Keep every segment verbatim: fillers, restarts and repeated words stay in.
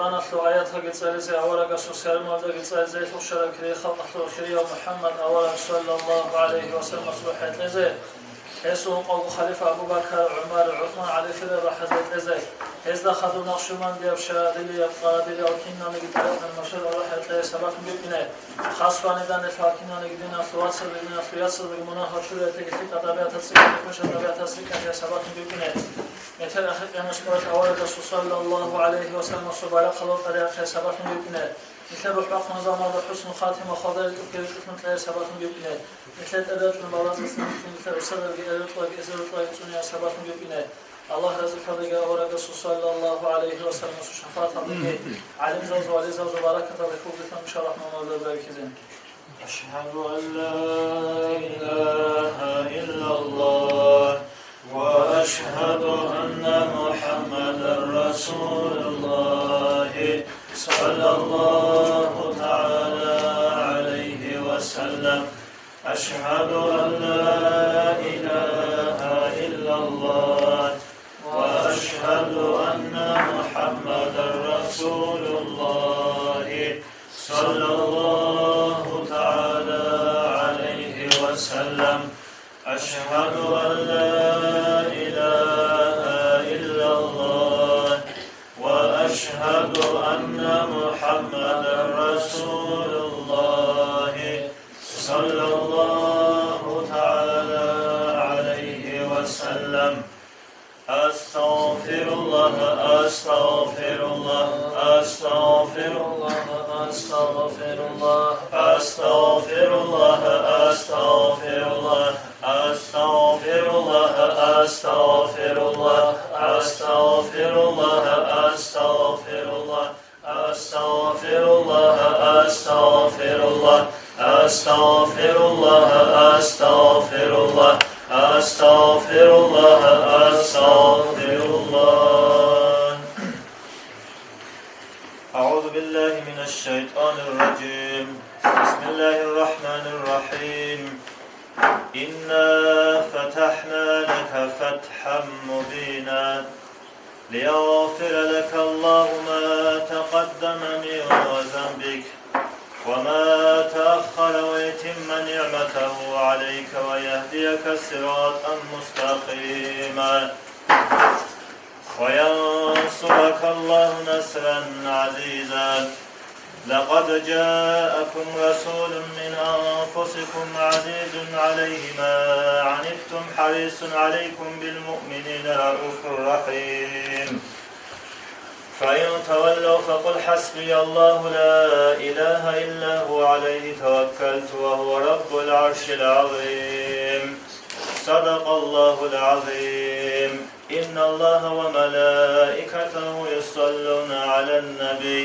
Аяталги цӀализе, аварагасул свермалдаги цӀализе, лъухъ шараб кири халкъалъул хирияв МухӀаммад авараг саллаллагьу гӀалайгьи ва салламасул хӀетӀезе, гьесул ункъавго халифа Абу Бакар, ГӀумар, ГӀусман, ГӀали хириял рахӀазе кьезе, гьезда хадуб накъшубандияб, шадилияб, къадириял киналниги тӀарикъат машгьурал рахӀазе кьезе сабаблъун букӀине, хас ванидан нилъ киналниги диналъул вацазда, диналъул яцаздаги мунагьал чуриятеги лъикӀаб тӀабигӀатаца, лъикӀаб тӀабигӀатаца лъикӀаб сабаблъун букӀине. Нилъер ахир къиямасеб къоялъ аварагасул саллаллагьу гӀалайгьи ва салламасул баракъалъул тӀарикъаталъе сабаблъун букӀине. Нилъер рухӀ бахъун заманда хӀуснул хатима, хвалда ритӀухъе ручӀухъун кьезе сабаблъун букӀине. Нилъер тӀадачӀун балагьазда нилъер росадаги эзрукьаги эзрукьаги цӀуне сабаблъун букӀине. Аллагь разилъалдаги аварагасул саллаллагьу гӀалайгьи ва салламасул шафагӀаталдаги, гӀалимзабазул, вализабазул баракаталда хьулдулъун, иншаллагь, мамалда баркизе. أشهد أن لا إله إلا الله، وأشهد أن محمدا رسول الله، صلى الله تعالى عليه وسلم. أشهد أن لا إله إلا الله، وأشهد أن محمدا رسول الله، صلى الله تعالى عليه وسلم. أشهد أن لا إله إلا الله، وأشهد أن محمدا رسول الله، صلى الله تعالى عليه وسلم. أستغفر الله، أستغفر الله، أستغفر الله، أستغفر الله، أستغفر الله، أستغفر الله، أستغفر الله، أستغفر الله، أستغفر الله، أستغفر الله. أستغفر الله، أستغفر الله، أستغفر الله، أستغفر الله، أستغفر الله، أستغفر الله. أعوذ بالله من الشيطان الرجيم. بسم الله الرحمن الرحيم. إنا فتحنا لك فتحا مبينا. ليغفر لك الله ما تقدم من ذنبك وما تأخر ويتم نعمته عليك ويهديك صراطا مستقيما. وينصرك الله نصرا عزيزا. لقد جاءكم رسول من أنفسكم عزيز عليه ما عنتم حريص عليكم بالمؤمنين رءوف رحيم. فإن تولوا فقل حسبي الله لا إله إلا هو عليه توكلت وهو رب العرش العظيم. صدق الله العظيم. إن الله وملائكته يصلون على النبي.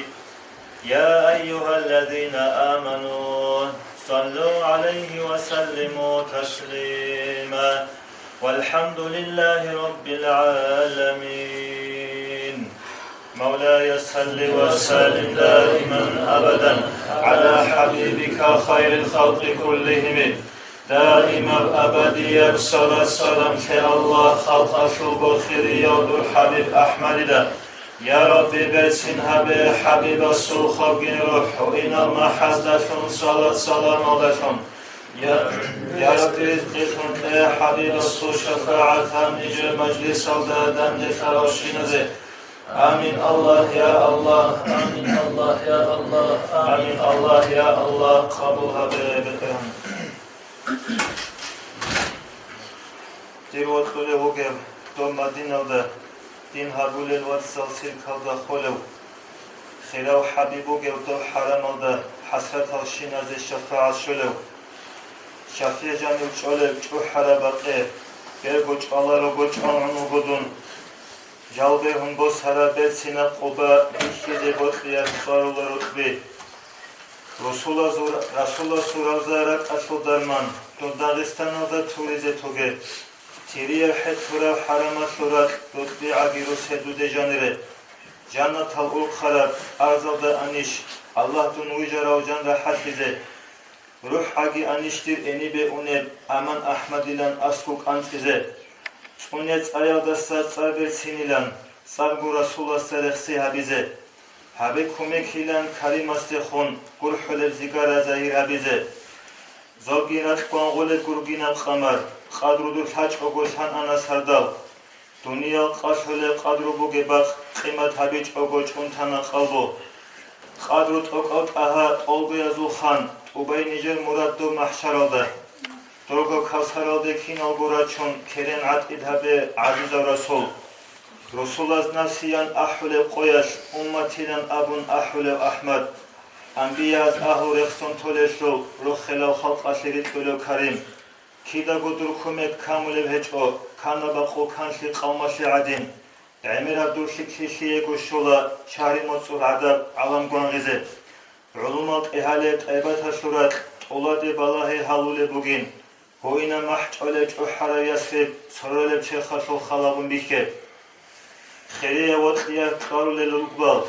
يا أيها الذين آمنوا صلوا عليه وسلموا تسليما. والحمد لله رب العالمين. مولاي صل وسلم دائما أبدا على حبيبك خير الخلق كلهم. Даимаб абадияб салат-салам лъе Аллагь халкъалъулго хирияв дур ХӀабиб АхӀмадида. Я Рабби, берцин гьабе ХӀабибасул хабгин рухӀ, гьуинал махӀаздалъун, салат-саламалдалъун. Я, я Рабби, ризкъилъун кье ХӀабибасул шафагӀат гьаб нижер мажлисалда данделъаравщиназе. Амин, Аллагь, я Аллагь, амин, Аллагь, я Аллагь, амин, Аллагь, я Аллагь, къабул гьабе, бетӀергьан. Дир вокьулев вугев доб Мадиналда, дин гьабулел вацал циркалда холев, хирав ХӀабиб вугев доб хӀарамалда, хӀасратал щиназе шафагӀат щолев, шафигӀ жанив чӀолев чӀухӀараб бакъи, берго чӀваларого чӀван гӀун вуго дун. Жал бегьун босараб берцинаб Къуба бихьизе бокьиялъ чӀварула рукъби. Расулазул, Расуласул равза ракӀалъул дарман, дун Дагъистаналда туризе тоге. Тириял хӀетӀ тураб хӀарамалъул ракь рукъби гӀаги рус гьедуде жанире. Жаннатал урхъараб арзалда анищ, Аллагь дун вижарав жан рахӀалъизе. РухӀаги анищ дир гӀенибе унеб Аман АхӀмадилан аскӀов кӀанцӀизе. ЦӀуне цӀаялдаса цӀар берцинилан, цӀарго Расуласда рехси гьабизе. Гьабе кумекилан Каримасдехун гурхӀулеб зигара загьир гьабизе. Зобги ракь гвангъулеб гургинаб къамар, къадру дур лъачӀого лъан ана сардал. Дуниял къалъулеб къадру бугеб бакъ къимат гьабичӀого чӀунтана къалбу. Къадру тӀокӀав тӀагьа тӀолгоязул хан, тӀубай нижер мурад доб махӀшаралда. Дурго кавсаралде киналго рачун керен гӀатӀид гьабе, гӀазизав Расул. Русулаз нафсиян ахӀулеб къоялъ умматилан абун ахӀулев АхӀмад, амбияз агьлу рехсон толелъул рохелал халкъалъе рикьулев Карим. Кидаго дур кумек камулеб гьечӀо, кана бакъул канлъи къалмалъи гӀадин. ГӀемераб дур лъикӀлъи лъиего щола, чагьри моцӀул гӀадаб гӀалам гвангъизе. ГӀулумал тӀегьалеб тӀайбаталъул ракь тӀуладе балагьи гьалулеб бугин. Гьуинаб махӀ чӀолеб чӀухӀарав ясриб, цоролеб черхалъул хал абун бихье. Хирияв вокьияб кьварулел ругбал,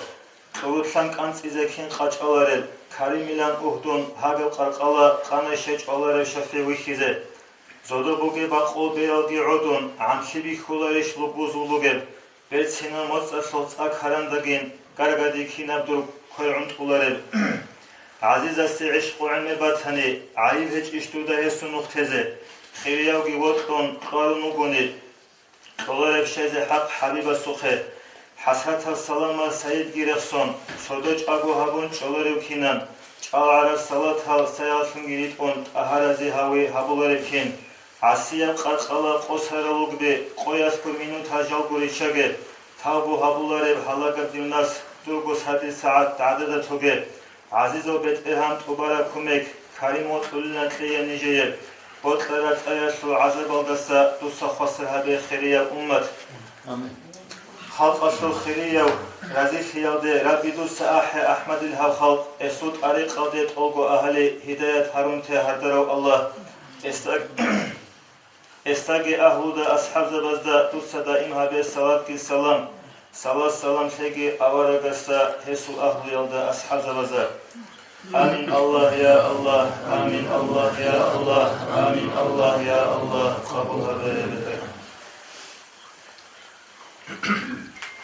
кьурулъан кӀанцӀизе кин къачӀаларел, Каримилан угьдун гьагаб къаркъала къанай щай чӀваларев шафигӀ вихьизе. Зодо бугеб бакъул бералги гӀодун, гӀанлъи бихьуларищ лугбузул бугеб? Берцинал моцӀалъул цӀа карандагин, гаргади кинаб дур квер гӀунтӀулареб. ГӀазизасе гӀишкъу гӀемер батани, гӀайиб гьечӀищ дуда гьесул нух тезе, хириявги вокьун кьварун вугони, кьолареб щайзе хӀакъ ХӀабибасухъе. ХӀасратал саламал Саидги рехсон, сордо чӀаго гьабун чӀоларев кинан, чӀалгӀараб салатал саялъунги ритӀун тӀагьаразе гьави гьабуларев кин. ГӀасияб къаркъала къосарал лугби, къоялъго минута жалго риччаге, тавбу гьабулареб гьалагаб див нас, дурго сади-сагӀат гӀадада тоге. ГӀазизав БетӀергьан, тӀубараб кумек, Карим вокьулилан кьея нижее, бокьараб цӀаялъул гӀазабалдаса дуца хвасар гьабе, хирияб уммат. Амин. Халкъалъул хирияв, разилъиялде Рабби, дуца ахӀе АхӀмадил гьав халкъ, гьесул тӀарикъалде тӀолго агьали гьидаят гьарун те, гьардарав Аллагь. Гьесда-, гьесдаги агьлуда, асхӀабзабазда дуца даим гьабе салатги салам. Салат-салам лъеги аварагасда, гьесул агьлуялда, асхӀабзабазда. Амин, Аллагь, я Аллагь, амин, Аллагь, я Аллагь, амин, Аллагь, я Аллагь, къабул гьабе, я БетӀергьан.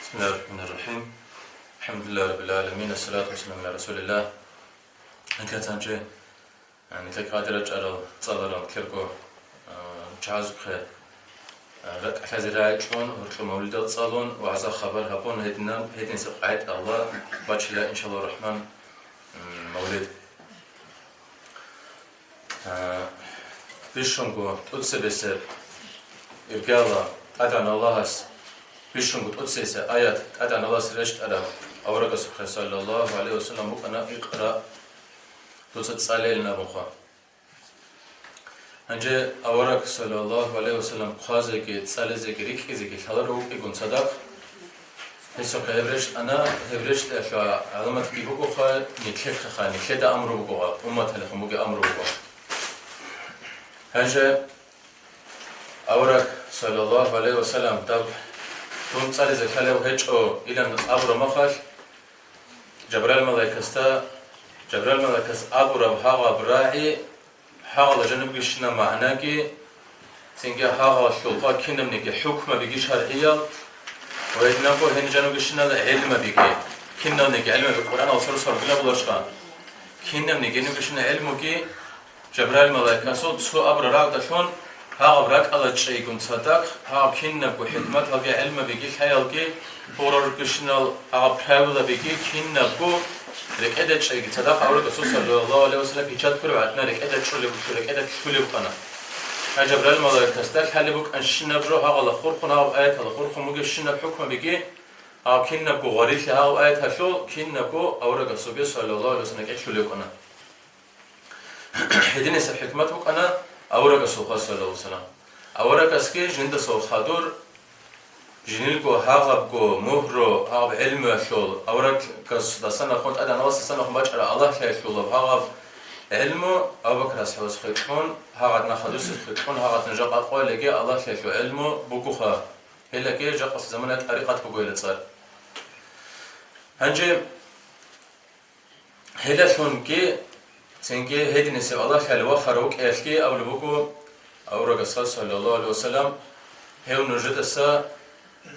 بسم الله الرحمن الرحيم. الحمد لله رب العالمين. الصلاة والسلام على رسول الله. Нилъецанчи, нилъеца къадир рачӀарал цӀаларал ккерго, а, чагӀазухъе, а, ракӀалъазе рагӀичӀун, гьоркьоб мавлидал цӀалун, вагӀза-хабар гьабун, гьединаб, гьединаб къагӀидаялда бачила, иншаллагьу рахӀман, м, мавлид. А, бищунго тӀоцебесеб иргала ТӀадегӀан Аллагьас, бищунго тӀоцебесеб аят ТӀадегӀан Аллагьас рещтӀараб аварагасухъе, саллаллагьу гӀалайгьи ва саллам, букӀана: «Икъра, дуца цӀалейилан», абунха. Гьанже авараг, саллаллагьу гӀалайгьи ва саллам, хъвазеги, цӀализеги, рикӀкӀизеги лъаларев вукӀигун цадахъ, гьесухъе гьеб рещтӀана. Гьеб рещтӀиялъул гӀаламатги бугоха, нилъехъеха, нилъеда амру бугоха, умматалихъун бугеб амру буго. Гьанже авараг, саллаллагьу гӀалайгьи ва саллам, даб дун цӀализе лъалев гьечӀо илан абураб мехалъ, Жабраил малаикасда, Жабраил малаикас абураб гьагъаб рагӀи, гьагъала жанибгищинаб магӀнаги, цинги гьагъалъулха кинабниги хӀукмабиги шаргӀиял, ва гьединабго гьениб жанибгищинал гӀелмабиги, киналниги гӀелмаби, Къуръаналъул сурасал гилабуларищха, кинабниги гьенибгищинал гӀелмуги, Жабраил малаикасул цо абураб рагӀдалъун гьагъаб ракӀалда чӀейгун цадахъ, гьагъаб кинабго хӀикматалги гӀелмабиги лъаялги, гьоркьоб рукӀинщинал гьагъаб правилабиги кинабго рекӀеда чӀейги цадахъ, аварагасул, саллаллагьу гӀалайгьи ва саллам, печать ккураб гӀадин рекӀеда чӀолеб, рекӀеда лъолеб букӀана. Гьай Жабраил малаикасда лъалеб букӀанщинаб жо гьагъала хурхун, гьагъаб аятала хурхун бугебщинаб хӀукмабиги, гьагъаб кинабго гъварилъи гьагъаб аяталъул кинабго аварагасулги, саллаллагьу гӀалайгьи ва саллам, рекӀеда лъолеб букӀана. Гьединасеб хӀикмат букӀана аварагасул хас, саллаллагьу гӀалайгьи ва саллам. Аварагасги жиндасул хадур, жиндирго гьагъабго мугьру, гьагъаб гӀелмуялъул, аварагасдасан ахун, ТӀадегӀан Аллагьасдасан ахун бачӀараб Аллагьлъиялъулаб гьагъаб гӀелму, Абу Бакр асхӀабасухъе кьун, гьагъадин хадусехъе кьун, гьагъадин жакъа къоялъеги Аллагьлъиялъул гӀелму бугоха. Гьелдаги жакъасеб заманаялъ тӀарикъат буго гьелда цӀар. Гьанже гьелдалъунги цинги гьединасеб Аллагьлъиялъе вахарав вукӀиналъги абулеб буго аварагасда, саллаллагьу гӀалайгьи ва саллам, гьев нужедаса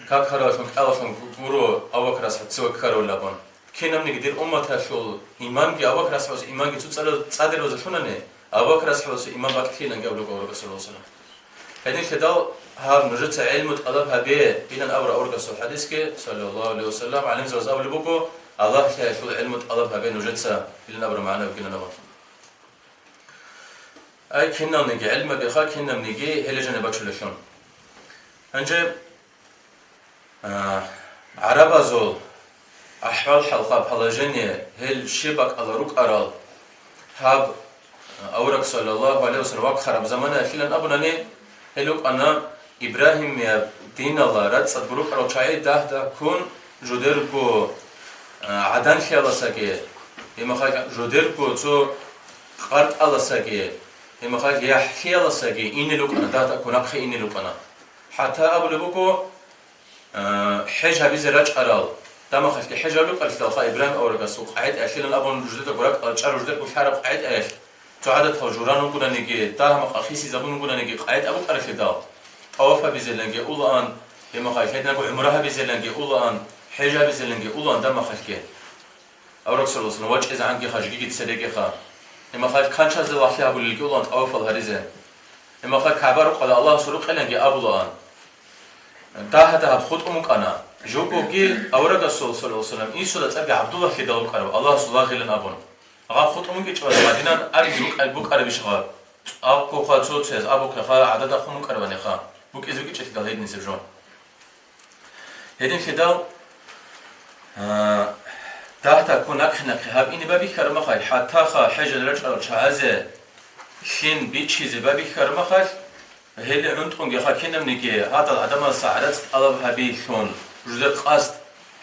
какараллъун, кӀалаллъун гуро Абу Бакр асхӀаб цеве ккарулеб абун. Кинабниги дир умматалъул имамги, Абу Бакр асхӀабасул имамги цо цӀадир-, цӀадирабазулъунани, Абу Бакр асхӀабасул имам бакӀлъиланги абулеб буго аварагас, саллаллагьу гӀалайгьи ва саллам. Гьединлъидал гьаб нужеца гӀилму тӀалаб гьабе, илан абураб аварагасул хӀадисги, саллаллагьу гӀалайгьи ва саллам, гӀалимзабаз абулеб буго, Аллагьлъиялъул гӀилму тӀалаб гьабе нужеца, илан абураб магӀна бугилан абун. Ай, киналниги гӀилмабиха, кинабниги гьеле жаниб бачулелъул. Гьанже, а, гӀарабазул ахӀвал-хӀалха, положение, гьел щиб бакӀалда рукӀарал гьаб, а, авараг саллаллагьу гӀалайгьи ва саллам вахъараб заманаялъилан абунани, гьел рукӀана Ибрагьимияб диналда рацӀцӀадго рукӀарал чагӀи дагь-дагьккун жидерго, а, гӀаданлъиялдасаги, гьеб мехалъ жидерго цо къартӀалдасаги, гьеб мехалъ яхӀлъиялдасаги инел рукӀана, дагь-дагьккун нахъе инел рукӀана. ХӀатта абулеб буго, а, хӀеж гьабизе рачӀарал, дагь мехалъги хӀеж гьабулеб букӀаралъидалха, Ибрагьим аварагасул къагӀидаялъилан абун жидерго ракӀалда чӀараб, жидерго лъараб къагӀидаялъ, цо гӀадатал журан вугонаниги, дагь-мехалъ хисизабун вугонаниги къагӀида букӀаралъидал, тӀаваф гьабизеланги улаан, гьеб мехалъ гьединго гӀумра гьабизеланги улаан, хӀеж гьабизеланги улаан дагь мехалъги. Авараг саллаллагьу гӀалайгьи ва саллам вачӀинегӀан гьанжеги цебегиха. Гьеб мехалъ канчазе лагълъи гьабулелги улаан тӀавафал гьаризе. Гьеб мехалъ КагӀба рукъалда Аллагьасул рукъиланги абулаан. Дагь-дагьаб хутӀун букӀана. Жугоги аварагасул, саллаллагьу гӀалайгьи ва саллам, инсуда цӀарги ГӀабдуллагьлъидал рукӀараб, Аллагьасул лагъилан абун. Гьаб хутӀун букӀинчӀебани Мадинан абизе букӀа-, букӀарабищха? Абухъеха цо-цояз, абухъеха гӀадатахъун букӀарабаниха. БукӀизе букӀинчӀелъидал гьединисеб жо. Гьединлъидал, а, дагь-дагьккун нахъе-нахъе гьаб ине байбихьараб мехалъ, хӀатта ха хӀежал рачӀарал чагӀазе лъим бичизе байбихьараб мехалъ, гьеле гӀунтӀунги ха кинабниги гьадал гӀадамаздаса гӀарац тӀалаб гьабиялъун, жидер къасд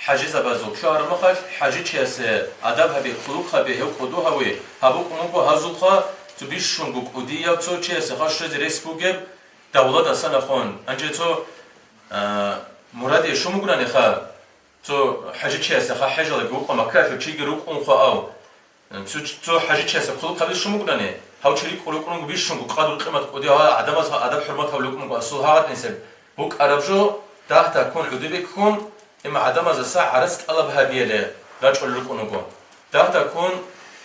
хӀажизабазул лъугьараб мехалъ, хӀажичиясе адаб гьаби, хъулухъ гьаби, гьев кӀуду гьави гьаб букӀун буго гьазулха, цо бищунго кӀудияв цо чиясе ха щвезе рес бугеб, давладасан ахун. Гьанже цо, а, мураде щун бугонаниха, цо хӀажичиясе ха хӀежалаги вукъа Маккаялъул чиги рукӀунха ав. Цо, цо хӀажичиясе хъулухъ гьабизе щун бугонани, гьав чи рикӀкӀун рукӀун буго бищунго къадру-къимат кӀудияв, гьал гӀадамаз гьал адаб-хӀурмат гьабулеб букӀун буго, асул гьагъадинсеб букӀараб жо, дагь-дагьккун гӀодобеккун, имма гӀадамаздаса гӀарац тӀалаб гьабиялде рачӀунел рукӀун буго. Дагь-дагьккун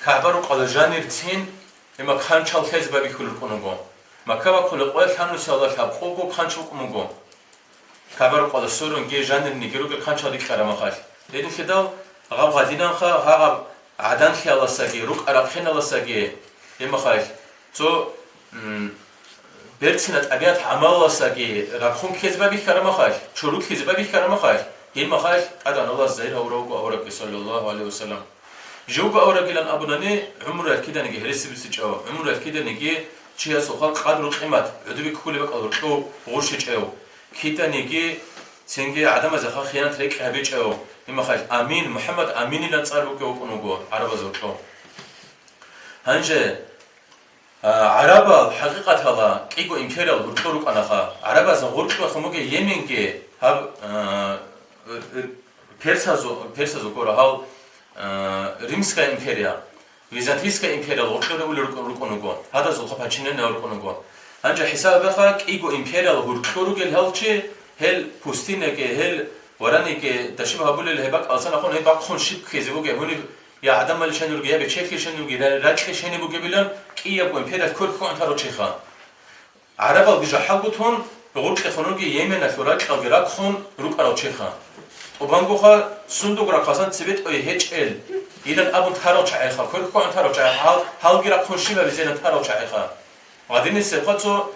КагӀба рукъалда жанирцин, имма хъанчал лъезе байбихьулел рукӀун буго. Макка бахъулеб къоялъ гьанусиялда лъабкъого хъанч букӀун буго. КагӀба рукъалда сверунги жанирниги ругел хъанчал рикӀкӀараб мехалъ. Гьединлъидал гьаб гьадинанха гьагъаб гӀаданлъиялдасаги, рукӀа-рахъиналдасаги, гьеб мехалъ, цо, м, берцина тӀабигӀат-гӀамалалдасаги рахъун ккезе байбихьараб мехалъ, чорулъизе байбихьараб мехалъ, гьеб мехалъ ТӀадегӀан Аллагьас загьир гьавурав вуго аварагги, саллаллагьу гӀалайгьи ва саллам. Живго аварагилан абунани, гӀумруялъ киданиги гьереси бицичӀев, гӀумруялъ киданиги чиясул ха къадру-къимат, гӀодобе кколеб бакӀал гьоркьов гъурщичӀев, киданиги цинги гӀадамазе ха хиянат рекӀкӀ гьабичӀев, имахал Амин, МухӀаммад Аминилан цӀар бугев вукӀун вуго гӀарабаз гьоркьов. Гьанже, а, гӀарабал хӀакъикъаталда кӀиго империял гьоркьор рукӀанаха. ГӀарабаз гьоркьор хъумуге Йеменги гьаб, а, р-, р-, персазу-, персазул гуро гьал, а, Римская империя, Византийская империял гьоркьоре улел рукӀун, рукӀун вуго. Гьадазулха подчиненный рукӀун вуго. Гьанже хӀисаб гьабеха, кӀиго империял гьоркьор ругел гьал чи, гьел пустыняги, гьел вараниги, дашиб гьабулел гьеб бакӀалсан ахун гьеб бахъун щиб ккезе бугеб гьуниб, я гӀадамали щенурги, я бечелъи щенурги, я ракьи щени бугебилан, кӀиябго империялъ кверхун тарав чиха. ГӀарабалги жахӀалгутун, гъуркье хунуги Йеменалъул ракьалги рахъун рукӀарав чиха. ТӀубангоха, сундук рахъасан цебе тӀой гьечӀел, илан абун тарав чагӀиха, кверхун тарав чагӀиха, гьал, гьалги рахъун щиб гьабизейилан тарав чагӀиха. Гьадинисебха цо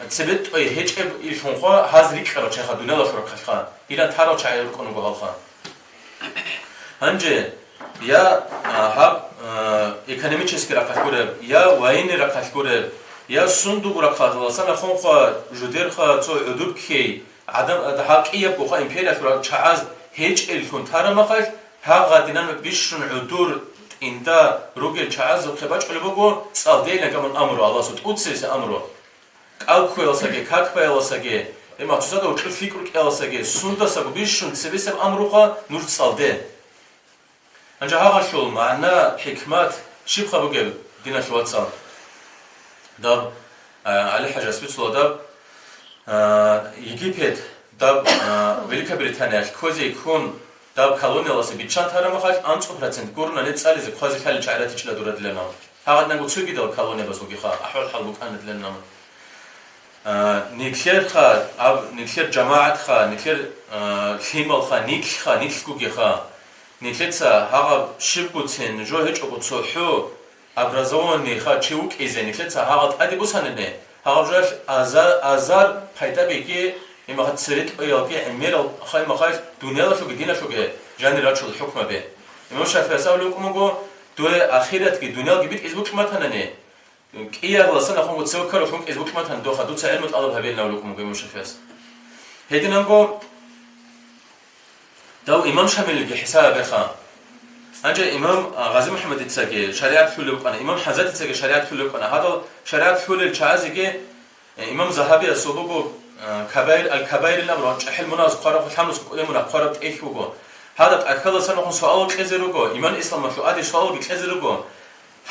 цебе тӀой гьечӀеб илхунха гьаз рикӀкӀарав чагӀиха дуниялалъул рахъалъха, илан тарав чагӀи рукӀун вуго гьалха. Гьанже я, а, гьаб, а, экономический рахъалъ гуреб, я военный рахъалъ гуреб, я сундук рахъалъ, ласан ахунха, жудерха, цо гӀудуб ккей, гӀадам, а, гьаб кӀиябгоха империялъул чагӀаз гьечӀеллъун тарамахалъ, гьагъадинан бищун гӀудур тӀинда ругел чагӀазухъе бачӀулеб буго цӀалдейилан гьабун амру, Аллагьасул тӀуцериса амру. КӀал кквеялсаги, как баялсаги, гьеб махсусада гьоркьор лъикӀ рукӀиялсаги, сундасаго бищун цебесеб амруха нуж цӀалде. Гьанже гьагъалъул магӀна, хӀикмат щибха бугеб, диналъул вацал? Даб, а, ГӀали-хӀажас бицула даб, а, Египет, даб, а, Великобританиялъ кквезе ккун, Даб колонияласа биччан тараб махалъ, анцӀго процент гурони цӀализе хъвазе лъалел чагӀи ратичӀила дурадилан. Гьагъадинанго цогидал колониябазулгиха ахӀвал-хӀал букӀанадилан. А, нилъерха, аб-, нилъер жамагӀатха, нилъер, а, лъималха, нилъха, нилъгогиха. Нилъеца гьагъаб щибгоцин жо гьечӀого цохӀо, образованныйха чи вукӀизе, нилъеца гьагъа тӀаде бусанани, гьагъаб жоялъ аза-, азар пайда беги, имаха церетӀоялги, гӀемерал хай-махалъ дуниялалъуги диналъуги жанир рачул хӀукмаби. Имам ШафигӀияс абулеб букӀун буго, дуе ахиратги дуниялги битӀизе букӀматанани, кӀиялдасан ахунго цеве ккаралъун кӀизе букӀматан доха, дуца гӀилму тӀалаб гьабилин абулеб букӀун буго имам ШафигӀияс. Гьединанго дав имам Шамилги хӀисаб гьабеха. Гьанже имам, а, Гъази МухӀаммадицаги шаригӀат лъулеб букӀана, имам ХӀамзатицаги шаригӀат лъулеб букӀана. Гьадал шаригӀат лъулел чагӀазеги, э, имам Загьабиясул буго, э, Кабаир, Аль-Кабаирил абураб, чӀахӀил мунагьаз хъвараб, лъабнусго кӀудияй мунагь хъвараб тӀехь буго. Гьадаб тӀахьалдасан ахун суалал кьезе руго, иман исламалъул тӀаде суалалги кьезе руго.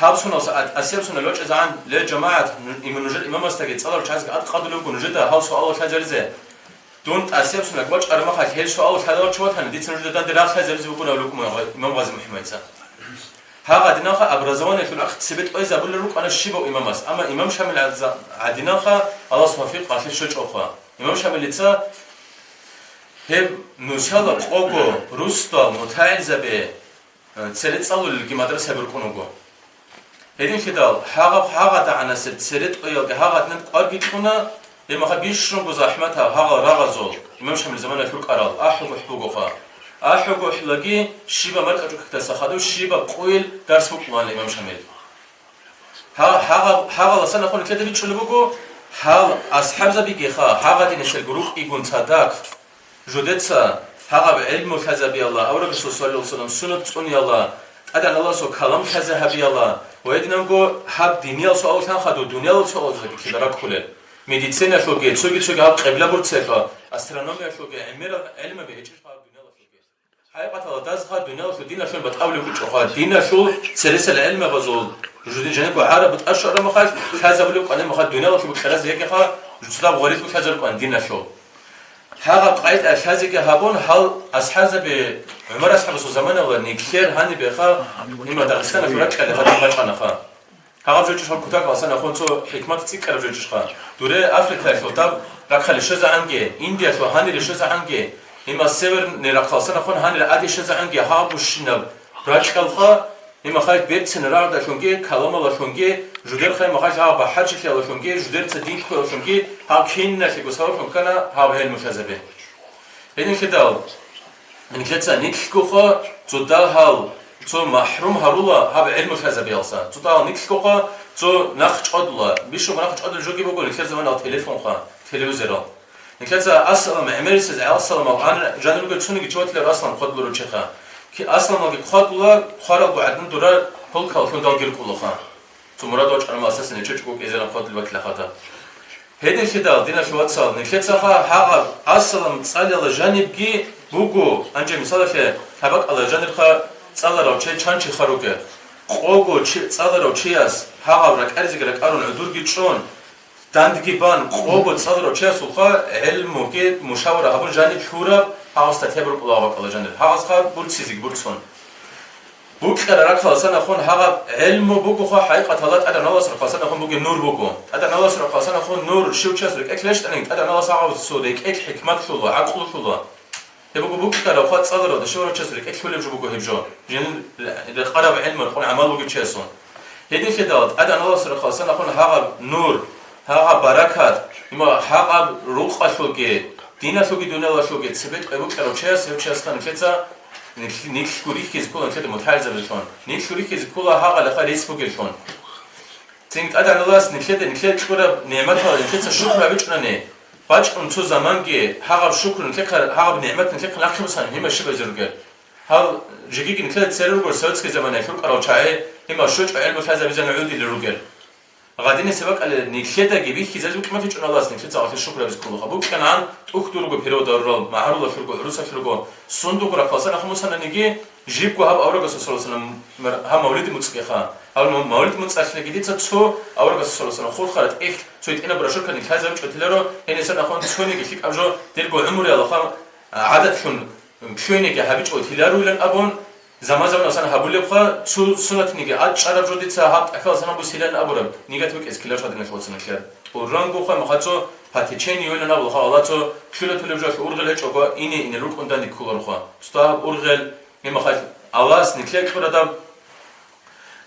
Гьаб суналса а-, асеб сунал лъочӀезегӀан, ле, жамагӀат, ну-, иман нужер имамасдаги цӀаларав чагӀазги тӀад къадулев вуго нужеда гьав суалал лъазаризе. Дун тӀасеб сунаг вачӀараб махалъ гьел суалал лъазавал чи ватани, дица нужеда данде рагъ лъазаризе вугун абулеб букӀун имам Гъази МухӀаммадица. Гьагъадинанха образованиялъул ахъ цебетӀойзабулел рукӀана щибав имамас, амма имам Шамил гӀадза-, гӀадинанха Аллагьас тавфикъ гьалъе щвечӀоха. Имам Шамилица гьеб нусала къого русдал мутагӀилзаби цере цӀалулелги мадрасаби рукӀун вуго. Гьединлъидал гьагъаб-, гьагъадагӀанасеб церетӀоялги гьагъадинаб кӀварги кьуна, гьеб мехалъ бищунго захӀматаб гьагъал рагъазул, имам Шамил заманаялъ рукӀарал, ахӀу-гухӀ бугоха. АхӀу-гухӀлаги щибаб маркӀачӀуккдаса хадуб щибаб къойил дарс букӀунаан имам Шамил. Гьа-, гьагъаб-, гьагъаласан ахун нилъеда бичӀчӀулеб буго, гьал асхӀабзабигиха, гьагъадинасел рукӀигун цадахъ. Жудеца гьагъаб гӀелму лъазабиялла, аварагасул саллаллагьу гӀалайгьи вассалам суннат цӀуниялла, ТӀадегӀанав Аллагьасул калам лъазабиялла ва гьединанго гьаб диниял суалалъан хадур дуниялал суалаздаги ккела раккулел. Медициналъулги, цоги-цоги гьаб къибла бурцелъул, астрономиялъулги, гӀемерал гӀелмаби гьечӀищха гьаб дуниялалъулги. ХӀакъикъаталда дазха дуниялалъул диналъул батӀаулев гьечӀоха, диналъул цересел гӀелмабазул, жуди-, жинего гӀараб бутӀа щвараб махалъ, лъазабулеб кӀванаб махалъ дуниялалъул букӀаразе йигеха, жуцлаб гъорилъго лъазарукӀан диналъул. Гьагъаб къайда лъазеги гьабун, гьал асхӀабзаби ГӀумар асхӀабасул заманалда нилъер гьанибеха, има Дагъистаналъул ракьалда гьадин бачӀанаха. Гьагъаб жо чӀищха кутакаласан ахун цо хӀикмат цӀикӀкӀараб жо чӀищха. Дуре Африкаялъул даб рахъалде щвезегӀанги, Индиялъул гьанире щвезегӀанги, има северный рахъаласан ахун гьанире тӀаде щвезегӀанги гьаб бущинаб ракьалха, Гьеб мехалъ берцин рагӀдалъунги, каламалалъунги, жудерхъай мехалъ гьаб бахӀарчилъиялалъунги, жудерца дин кколалъунги, гьаб киналъего сабаблъун ккана гьаб гӀелму лъазабе. Гьединлъидал нилъеца нилъгоха цо дагьал, цо махӀрум гьарула гьаб гӀелму лъазабиялса. Цо дагьал нилъгоха цо нахъ чӀвадула, бищунго нахъ чӀвадулеб жоги буго нилъер заманалъ телефонха, телевизорал. Нилъеца Аслам гӀемерисез, Аслам алгъан жанир ругел цониги чи ватиларо Аслам хъвадуларо чеха. Ки-, Асламалги хъвадула, хъваралго гӀадин дура полкаллъун далги рукӀулаха. Цо мурад вачӀарама асасан нече чӀугу кӀезаран хъвадулеб батила хата. Гьединлъидал, диналъул вацал, нилъецаха гьагъаб Аслам цӀалила жанибги буго, гьанже мисалалъе, гьаб бакӀалда жанирха цӀаларав чи чан чиха ругел. Къого чи-, цӀаларав чияс гьагъаб ракӀаризеги ракӀарун гӀодорги чӀун, Дандги бан, къого цӀаларав чиясулха гӀелмуги мушавара гьабун жаниб лъураб гьагъаб статьяби рукӀула гьаб бакӀалда жанир. Гьагъазха бурцизеги бурцун. Букьараб рахъаласан ахун гьагъаб гӀелму бугоха, хӀакъикъаталда ТӀадегӀанав Аллагьасул рахъаласан ахун бугеб нур буго. ТӀадегӀанав Аллагьасул рахъаласан ахун нур щив чияс рекӀелъ рещтӀанин, ТӀадегӀанав Аллагьас гьагъаб цо рекӀелъ хӀикмат лъула, гӀакълу лъула. Гьеб буго букьарабха цӀаларав дашаварав чияс рекӀелъ лъолеб жо буго гьеб жо, жинда рекъараб гӀелму рекъон гӀамал бугев чиясул. Гьединлъидал ТӀадегӀанав Аллагьасул рахъаласан ахун гьагъаб нур, гьагъаб баракат, има гьагъаб рукъалъулги, диналъулги дуниялалъулги цебетӀ къвебукьарав чияс, гьев чиясха нилъеца нилъ-, нилъго рихьизе ккола нилъеда мутагӀилзабилъун, нилъго рихьизе ккола гьагъалихъа рес бугеллъун. Цинги ТӀадегӀанав Аллагьас нилъеда нилъее кьураб нигӀматалда нилъеца шукру гьабичӀунани, бачӀун цо заманги гьагъаб шукру нилъехъа, гьагъаб нигӀмат нилъехъа нахъе босани, гьимма щиб гьезе ругел? Гьал жегиги нилъеда цере ругел советский заманаялъ рукӀарал чагӀи, гьимма щвечӀо гӀелму лъазабизани гӀодулел ругел. Гьадинаб бакӀалда нилъедаги бихьизабизе букӀин батичӀун Аллагьас нилъеца гьалъе шукру гьабизе кколаха. БукӀана гьан тӀухьдул руго периодал рурал, магӀарулалъул руго, гӀурусалъул руго, сундуго рахъаласан ахун бусананиги, жибго гьаб аварагасул саллаллагьу гӀалайгьи вассаллам гьаб мавлиди муцӀгеха. Гьаб мавлиди муцӀалъниги дица цо аварагасул саллаллагьу гӀалайгьи вассаллам хурхараб тӀехь цо гьитӀинаб брошюрканиги лъазабичӀо тиларо, гьенисан ахун цониги лъикӀаб жо дирго гӀумруялда гӀадатлъун Лъугьинеги гьабичӀого тиларуилан абун, заман-заманалъан гьабулебха, цо сунатниги гьачӀараб жо дица гьаб тӀахьаласан гьабусилан абураб, нигат букӀизе ккеларищ гьадиналъул вацал нилъер? ТӀуррангоха, имаха цо по течению йойилан абулха, Аллагьас цо лъула-лъулеб жоялъ ургъел гьечӀого ине-ине рукӀун данде кколарха. Цо гьаб ургъел, имаха Аллагьас нилъер кьураб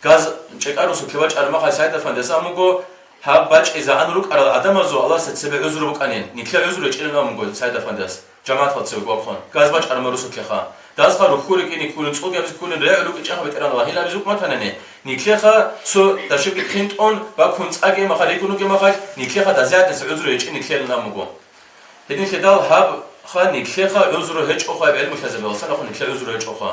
Газ чӀекӀарусухъе вачӀараб мехалъ СагӀид-афандияс абун буго, гьаб бачӀизегӀан рукӀарал гӀадамазул Аллагьасда цебе гӀузру букӀанин, нилъер гӀузру гьечӀилан абун буго СагӀид-афандияс, жамагӀат хал цеве вахъун. Газ бачӀараб мехалъ русулъеха. Дазха рухьулеб кӀиги кколин, цӀулги абизе кколин, регӀул рукӀин чӀахӀ бетӀергьанал гьел абизе букӀун батанани, нилъеха цо дашиги хъинтӀун, бакун цӀакӀ мехалъ, ригун ругеб мехалъ, нилъеха дазегӀадаса гӀузру гьечӀин нилъелин абун буго. Гьединлъидал гьабха нилъеха гӀузру гьечӀоха гьеб гӀелму лъазабиялъан, ахун нилъер гӀузру гьечӀоха.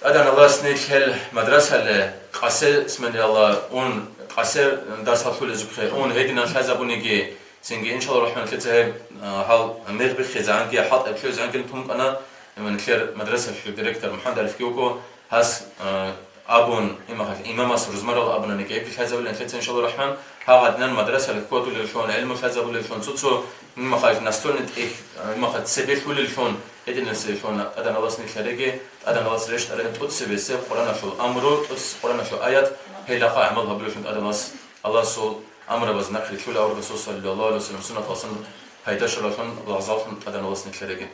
ТӀадегӀан Аллагьас нилъ гьел мадрасалде къасе сменаялда ун, къасе дарс гьабулезухъе ун, гьединан лъазабуниги, цинги, иншаллагьу рахӀман, нилъеца гьеб, а, гьал мегъ биххизегӀанги, хӀалтӀи лъугӀизегӀанги тун букӀана, имма нилъер мадрасалъул директор МухӀаммад Арифги вуго, гьас, а, абун, имахал имамас рузмарал абунаниги, гьебги лъазабилан нилъеца, иншаллагьу рахӀман, гьагъадинан мадрасалъ ккодулеллъун, гӀелму лъазабулеллъун, цо-цо имахал настольный тӀехь, имахал цебе лъулеллъун, гьединаселлъун ТӀадегӀан Аллагьас нилъ гьареги, ТӀадегӀан Аллагьас рещтӀараб тӀоцебесеб Къуръаналъул амру, тӀоцебесеб Къуръаналъул аят, гьелдаса гӀамал гьабулеллъун ТӀадегӀан Аллагьас, Аллагьасул амрабаз нахърилълъула аварагасул саллаллагьу гӀалайгьи ва саллам суннаталъан пайда щваралъун, лагъзаллъун ТӀадегӀан Аллагьас нилъ гьареги.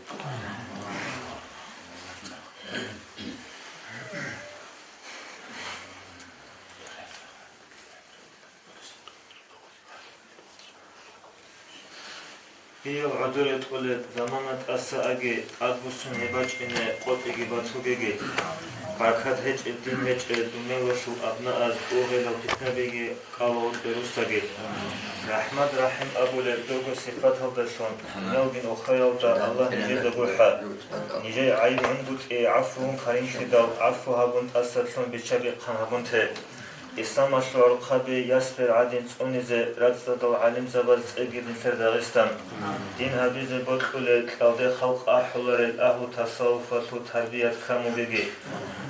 Гьиял гӀодоре тӀолеб замана тӀаса аги, тӀадбуссун гьеб бачӀине къотӀиги батугеги. Баркат гьечӀеб дин гьечӀеб дунялалъул абнааз, ургъелал питнабиги кӀала гъоркье руссаги. РахӀмат-рахӀим абулеб дого сипаталдалъун, дуниялгин ухаялда Аллагь нижеда гурхӀа. Нижее гӀайиб гӀунгутӀи гӀафугун каримлъидал, гӀафу гьабун тӀасалъун биччаги хъан гьабун те. Исламалъул гӀурхъаби ясбер гӀадин цӀунизе рацӀцӀадал гӀалимзабаз цӀеги нилъер Дагъистан. Дин гьабизе бокьулел кьалде халкъ ахӀуларел агьлу тасаввуфалъул тарбият камугеги.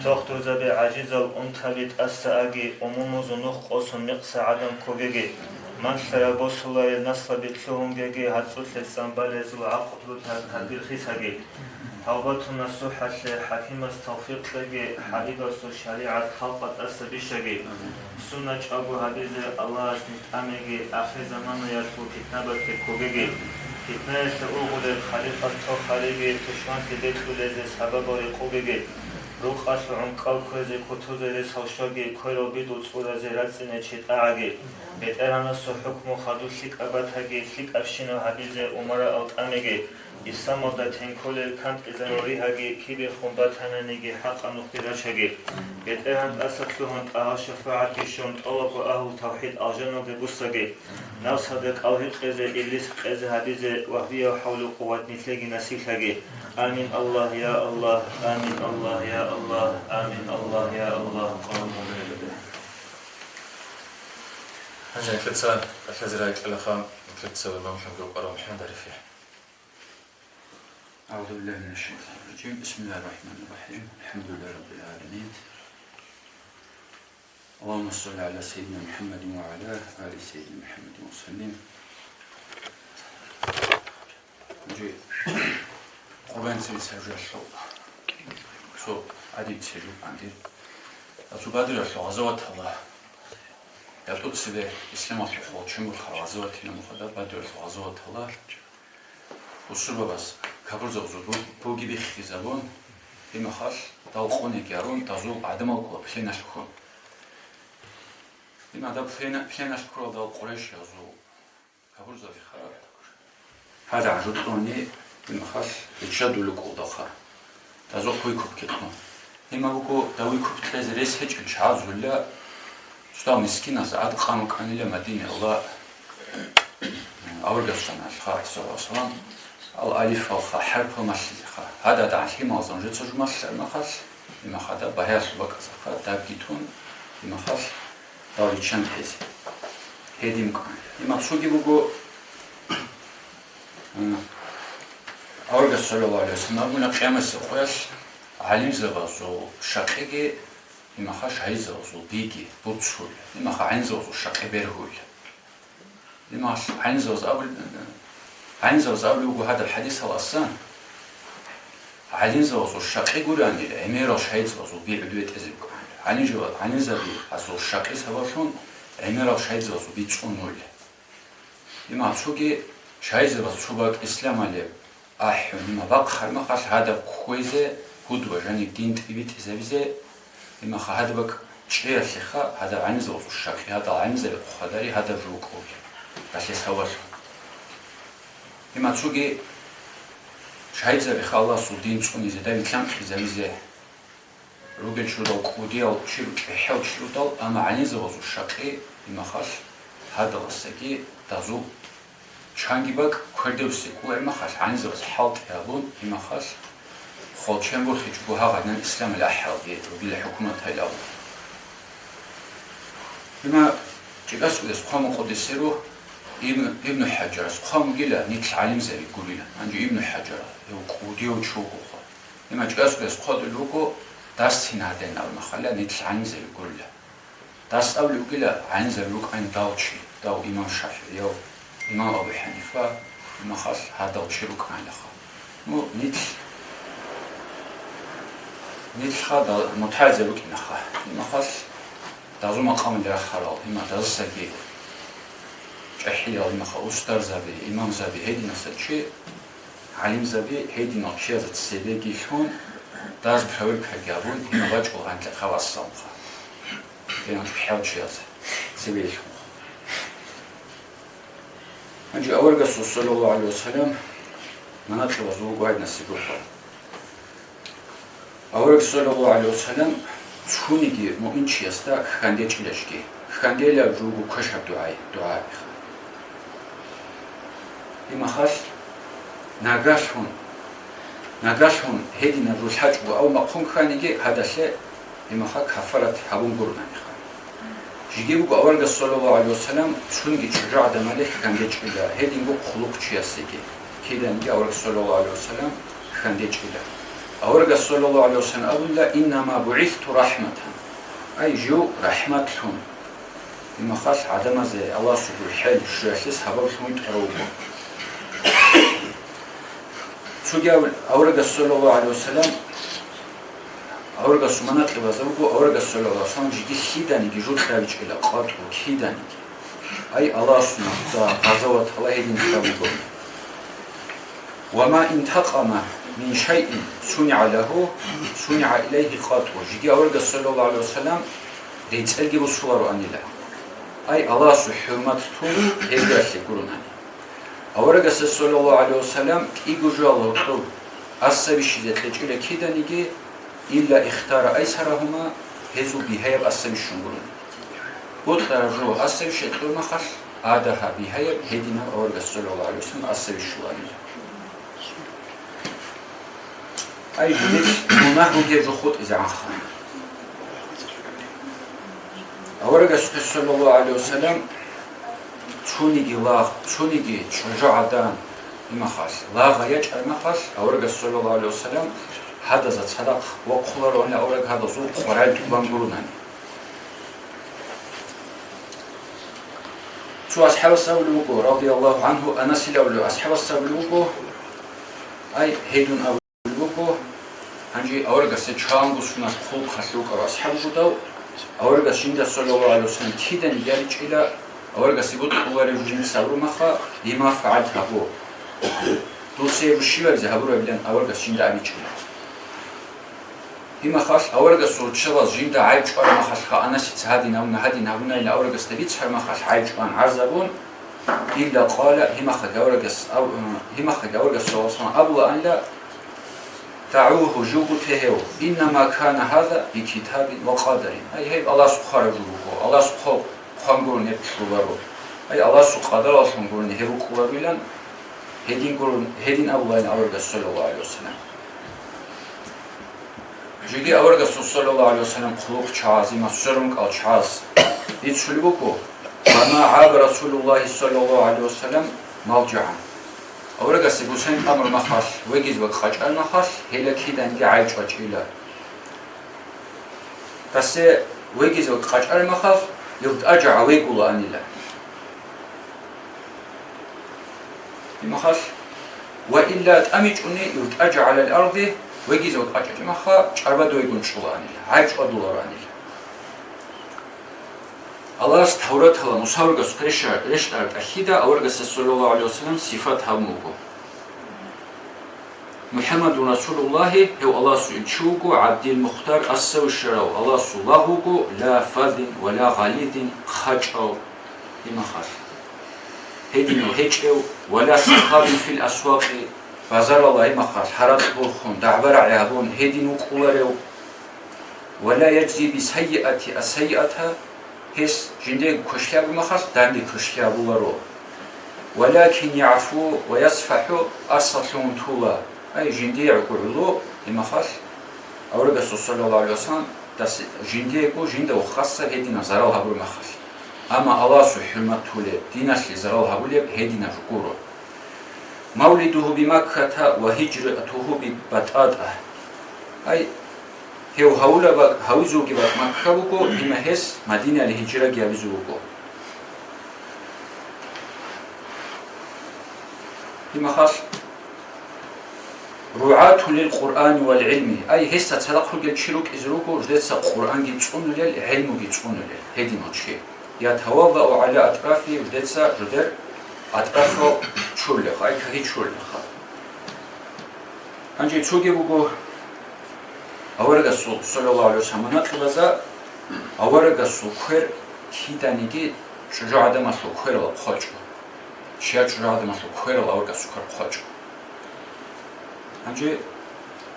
Тохтурзаби гӀажизал унтаби тӀаса аги, умумузул нух къосун мекъса гӀадан ккогеги. Малъараб босуларел наслаби лъугьунгеги, гьацӀцӀулъе цӀан балезул гӀакълу тар-, тарбир хисаги. Тавбату насухӀалъе хӀакимас тавфикъ кьеги, ХӀабибасул шаригӀат халкъалда тӀаса бищаги. Сунат чӀаго гьабизе Аллагьас нилъ тӀамеги, ахирзаманаялъул питнабатде ккогеги. Питнаялъе ургъулел халикъас тохариги, тушманлъи бекьулезе сабабал рекъугеги. Рукъалъул гӀункӀкӀал кквезе кутузе рес гьавшаги, кверал бидул цӀуразе рацӀцӀине чи тӀагӀаги. БетӀергьанасул хӀукму хадуб лъикӀаб батаги, лъикӀабщинаб гьабизе умараал тӀамеги. Исламалда тенколел кантӀизарал ригьаги, кибехун батананиги хӀакъа нухде рачаги. БетӀергьан тӀаса лъугьун тӀагьал шафагӀатги щун, тӀолабго агьлу тавхӀид алжаналде буссаги. Напсалда кӀал гьикъизе, иблис кьезе гьабизе, вагьбияв хӀавлу-къуват нилъеги насиблъаги. Амин, Аллагь, я Аллагь, амин, Аллагь, я Аллагь, амин, Аллагь, я Аллагь. Гьанже нилъеца кӀалъазе ракьалаха, нилъеца имам лъугьунги вукӀарав МухӀаммад Арифи. أعوذ بالله من الشيطان الرجيم. بسم الله الرحمن الرحيم. الحمد لله رب العالمين. اللهم صل على سيدنا محمد وعلى آل سيدنا محمد وسلم. Жи, Къурбан цеве цебе жо лъо. Цо гӀадиб цебе жо панди. Ацу Бадралъул гъазаваталда. Я тӀоцебе исламалъул чумурха гъазаватила мухъада Бадралъул гъазаваталда. Бусурбабаз капурзабазул буги биххизабун, гьимахалъ дал къунеги арун, дазул гӀадамал ккола пленалъ ккун. Гьимада плена-, пленалъ ккурал дал къурайшиязул капурзабиха. Гьада гӀажутӀуни гьимахалъ биччадулукӀулдаха. Дазухъ выкуп кьун. Гьимабго дави купкьезе рес гьечӀел чагӀазулла, цо мискиназ гӀад къан вукӀанила Мадинаялда аварагасул саллаллагьу гӀалайгьи ва саллам, ал-алифалха, хӀарпал малъизеха. ГьададагӀан лъималазда нужеца жумалъа имахалъ, имахада багьаялъул бакӀазаха, дабги тун, имахалъ дал риччан тезе. Гьедин вукӀана. Имахъ цоги буго, Аварагас саллаллагьу гӀалайгьи ва саллам абуна, къиямасеб къоялъ гӀалимзабазул щакъиги, имаха шагьидзабазул биги буцул, имаха гӀалимзабазул щакъи бергьул. Имаха гӀалимзабаз абул-, гӀалимзабаз абулеб буго гьадаб хӀадисаласан: ГӀалимзабазул щакъи гурианила, гӀемерал шайзабазул би гӀодов тӀезе букӀанила. ГӀалимжава-, гӀалимзаби азул щакъи сабаблъун гӀемерал шайзабазул би цӀунула. Има цоги шайзабаз цо бакӀ исламалеб ахӀун, има бахъ гьармахъалъ гьадаб кквезе, гьудба жаниб дин тӀибитӀизабизе, имаха гьадаб бакӀ чӀеялъеха, гьадаб гӀалимзабазул щакъи, гьадал гӀалимзаби хъвадари гьадаб жо букӀуги, балъе сабаблъун. Има цоги шайзабиха Аллагьасул дин цӀунизе, даб ислам хъизабизе ругел чурал кӀудиял чир, чӀехӀел чирудал, амма гӀалимзабазул щакъи имахалъ гьадаласаги дазул чанги бакӀ квердебсе кӀугӀимахалъ гӀалимзабаз хӀалтӀи гьабун, имахалъ хвалчен борхичӀого гьагъадинан исламалъ ахӀалги ругила хӀукуматалъ абун. Има ЧӀикӀасулес хъван мукъудесеру Ибн-, Ибну ХӀаджарас хъван бугила нилъ гӀалимзаби гурилан. Гьанже Ибну ХӀаджара, гьев кӀудияв чи вугоха. Има ЧӀикӀасулес хъвадулев вуго, дас гьин гьадин абун махала нилъ гӀалимзаби гурила. Дас абулев вугила гӀалимзаби рукӀайин дав чи, дав имам ШафигӀияв, имам Абу ХӀанифа, имахалъ гьадал чи рукӀайилаха. Ну, нилъ, нилъха да-, мутагӀилзаби рукӀинаха. Имахалъ дазул макъамалде рахарал, има дазусаги чӀехӀиял, имаха устарзаби, имамзаби гьединасда чи, гӀалимзаби гьединал чиясда цебеги лъун, даз проверкаги гьабун, има бачӀул гъанкьа хабасалха. Гьединал хӀял чиясда цебеги лъунха. Гьанже аварагасул саллаллагьу гӀалайгьи вассалам манакъибазул гьадинасеб буго. Авараг саллаллагьу гӀалайгьи вассалам цониги муъминчиясда хьандечӀилашги, хьандела жуго квешаб дугӀай, дугӀа абиха. Имахалъ нагагьлъун, нагагьлъун гьединаб жо лъачӀого ав махъун кканиги гьадалъе имаха кафарат гьабун гуронаниха. Жеги буго аварагас саллаллагьу гӀалайгьи вассалам цунги чӀужугӀадан гьале хьандечӀила, гьединго хъулухъчиясеги, киданиги авараг саллаллагьу гӀалайгьи вассалам хьандечӀила. Аварагас саллаллагьу гӀалайгьи вассалам абула: «Иннама бугӀисту рахӀматан». Ай, жив рахӀматлъун. Имахалъ гӀадамазе Аллагьасул гурхӀел щвеялъе сабаблъун витӀарав вуго. Цоги аварагас саллаллагьу гӀалайгьи вассалам, аварагасул манакъибазда буго, аварагас саллаллагьу гӀалайгьи вассалам жеги лъиданиги жо кьабичӀила къватӀу киданиги. Ай, Аллагьасул нухда гъазаватала гьедин кьабуго. «Ва ма интакъама мин шайин сунигӀа лагьу, сунигӀа илайгьи къатӀу». Жеги аварагас саллаллагьу гӀалайгьи вассалам рецӀелги бусулароанила. Ай, Аллагьасул хӀурмат тун гьебиялъе гуронани. Аварагасда саллаллагьу гӀалайгьи вассалам кӀиго жоялда гьоркьоб асабищизе кьечӀила киданиги, илла ихтара айсарагьума, гьезул бигьаяб асабищун гурони. Бокьараб жо асабище кьурмахалъ, ада гьаб бигьаяб гьединав аварагас саллаллагьу гӀалайгьи вассалам асабищуларила. Ай, гьеб мунагь бугеб жо хутӀизегӀанха. Аварагасухъе саллаллагьу гӀалайгьи вассалам цониги лагъ, цониги чӀужугӀадан имахалъ, лагъ ячӀармахалъ, аварагас саллаллагьу гӀалайгьи вассалам гьадазда цадахъ вахъулароан авараг гьадазул къваригӀел тӀубан гуронани. Цо асхӀабас абулеб буго, радияллагьу гӀангьу, Анасил абулев асхӀабас абулеб буго, ай, гьедун абулеб буго, гьанже аварагасда чанго сунат хъулухъалъ рукӀарав асхӀаб вугодав, аварагас жинда саллаллагьу гӀалайгьи вассалам киданиги абичӀила, аварагасде бокьулареб жо жинца гьабураб маха, лима фагӀалта гьабу. Дуца гьеб жо щибабизе гьабурабилан аварагас жинда абичӀила. Имахалъ аварагасул руччабаз жинда гӀайиб чӀвараб махалъха, Анасица гьадин гьабуна, гьадин гьабунайилан аварагасда бицараб махалъ гӀайиб чӀван гӀарзабун, илла къала, гьимахъа гаврагас аб-, гьимахъа гаврагас саллаллагьу гӀалайгьи вассалам абулаанила: «ДагӀугьу, жугьутӀе гьев, иннама кана гьаза бикитабин ва къадарин». Ай, гьеб Аллагьас хъвараб жо буго, Аллагьас хъо-, хъван гурони гьеб лъугьуларо. Ай, Аллагьасул къадараллъун гурони гьеб букӀуларилан, гьедин гурони, гьедин абулаан аварагас саллаллагьу гӀалайгьи вассалам. Жеги аварагасул саллаллагьу гӀалайгьи вассалам хъулухъчагӀаз, иман сверун кӀал чагӀаз бицулеб буго: «Ва ма гӀаба Расулуллагьи саллаллагьу гӀалайгьи вассалам малжагӀан». Аварагасде бусен тӀамураб махалъ, вегиз ва къачӀараб махалъ, гьела киданги гӀайиб чӀвачӀила. Гьасде вегиз ва къачӀараб махалъ, илтӀаджагӀа вегулаанила. Имахалъ, ва илла тӀамичӀони илтӀаджа гӀалал арди, Вегизе вукӀачӀичӀимаха, чӀарбадойгун чӀулаанила, гӀайб чӀвадулароанила. Аллагьас Тавратала Муса аварагасухъе реща-, рещтӀараб тӀахьида аварагасда, саллаллагьу гӀалайгьи вассалам, сифат гьабун буго. МухӀаммадун Расулуллагьи, гьев Аллагьасул илчи вуго, ГӀабдил Мухтар, ас-сав щварав Аллагьасул лагъ вуго, ла фаззин ва ла гъализин, хъачӀав, гьимахалъ гьединав гьечӀев, ва ла саххабин фил асвакъи, базаралда гьимахалъ гьаракь борхун, дагӀба-рагӀи гьабун гьедин вукӀуларев, ва ла яжзи би сайиати ас-сайиата, гьес жиндиего квешлъи гьабуна махалъ данде квешлъи гьабуларо. Валакин яфу ва ясфахӀу, арсалъун тула, ай, жиндие гӀугу гӀоло, гьимахалъ аварагасул, саллаллагьу гӀалайгьи вассалам, дас-, жиндиего жинда вахъаса гьединаб зарал гьабураб махалъ. Амма Аллагьасул хӀурматулеб, диналъе зарал гьабулеб гьединаб жо гуро. Мавлидугьу би Макката ва гьижратугьу би БатӀатӀа. Ай, гьев гьавулаб бакӀ, гьавизулги бакӀ Макка буго, гьима гьес Мадинаялде гьижраги гьабизе вуго. Гьимахалъ, ругӀатун лил Къуръани вал гӀилми, ай, гьесда цадахъ ругел чи рукӀизе руго, ждеца Къуръанги цӀунулел, гӀилмуги цӀунулел, гьединав чи. Ятаваллау гӀала атӀрафи, ждеца жудер атӀрафал чурулеха, ай, кагьи чурулеха. Гьанже цоги буго, аварагасул, саллаллагьу гӀалайгьи вассалам, манакъибазда аварагасул квер киданиги чӀужугӀадамалъул кверал хъвачӀо. Щай чӀужугӀадамалъул кверал аварагасул квер хъвачӀо. Гьанже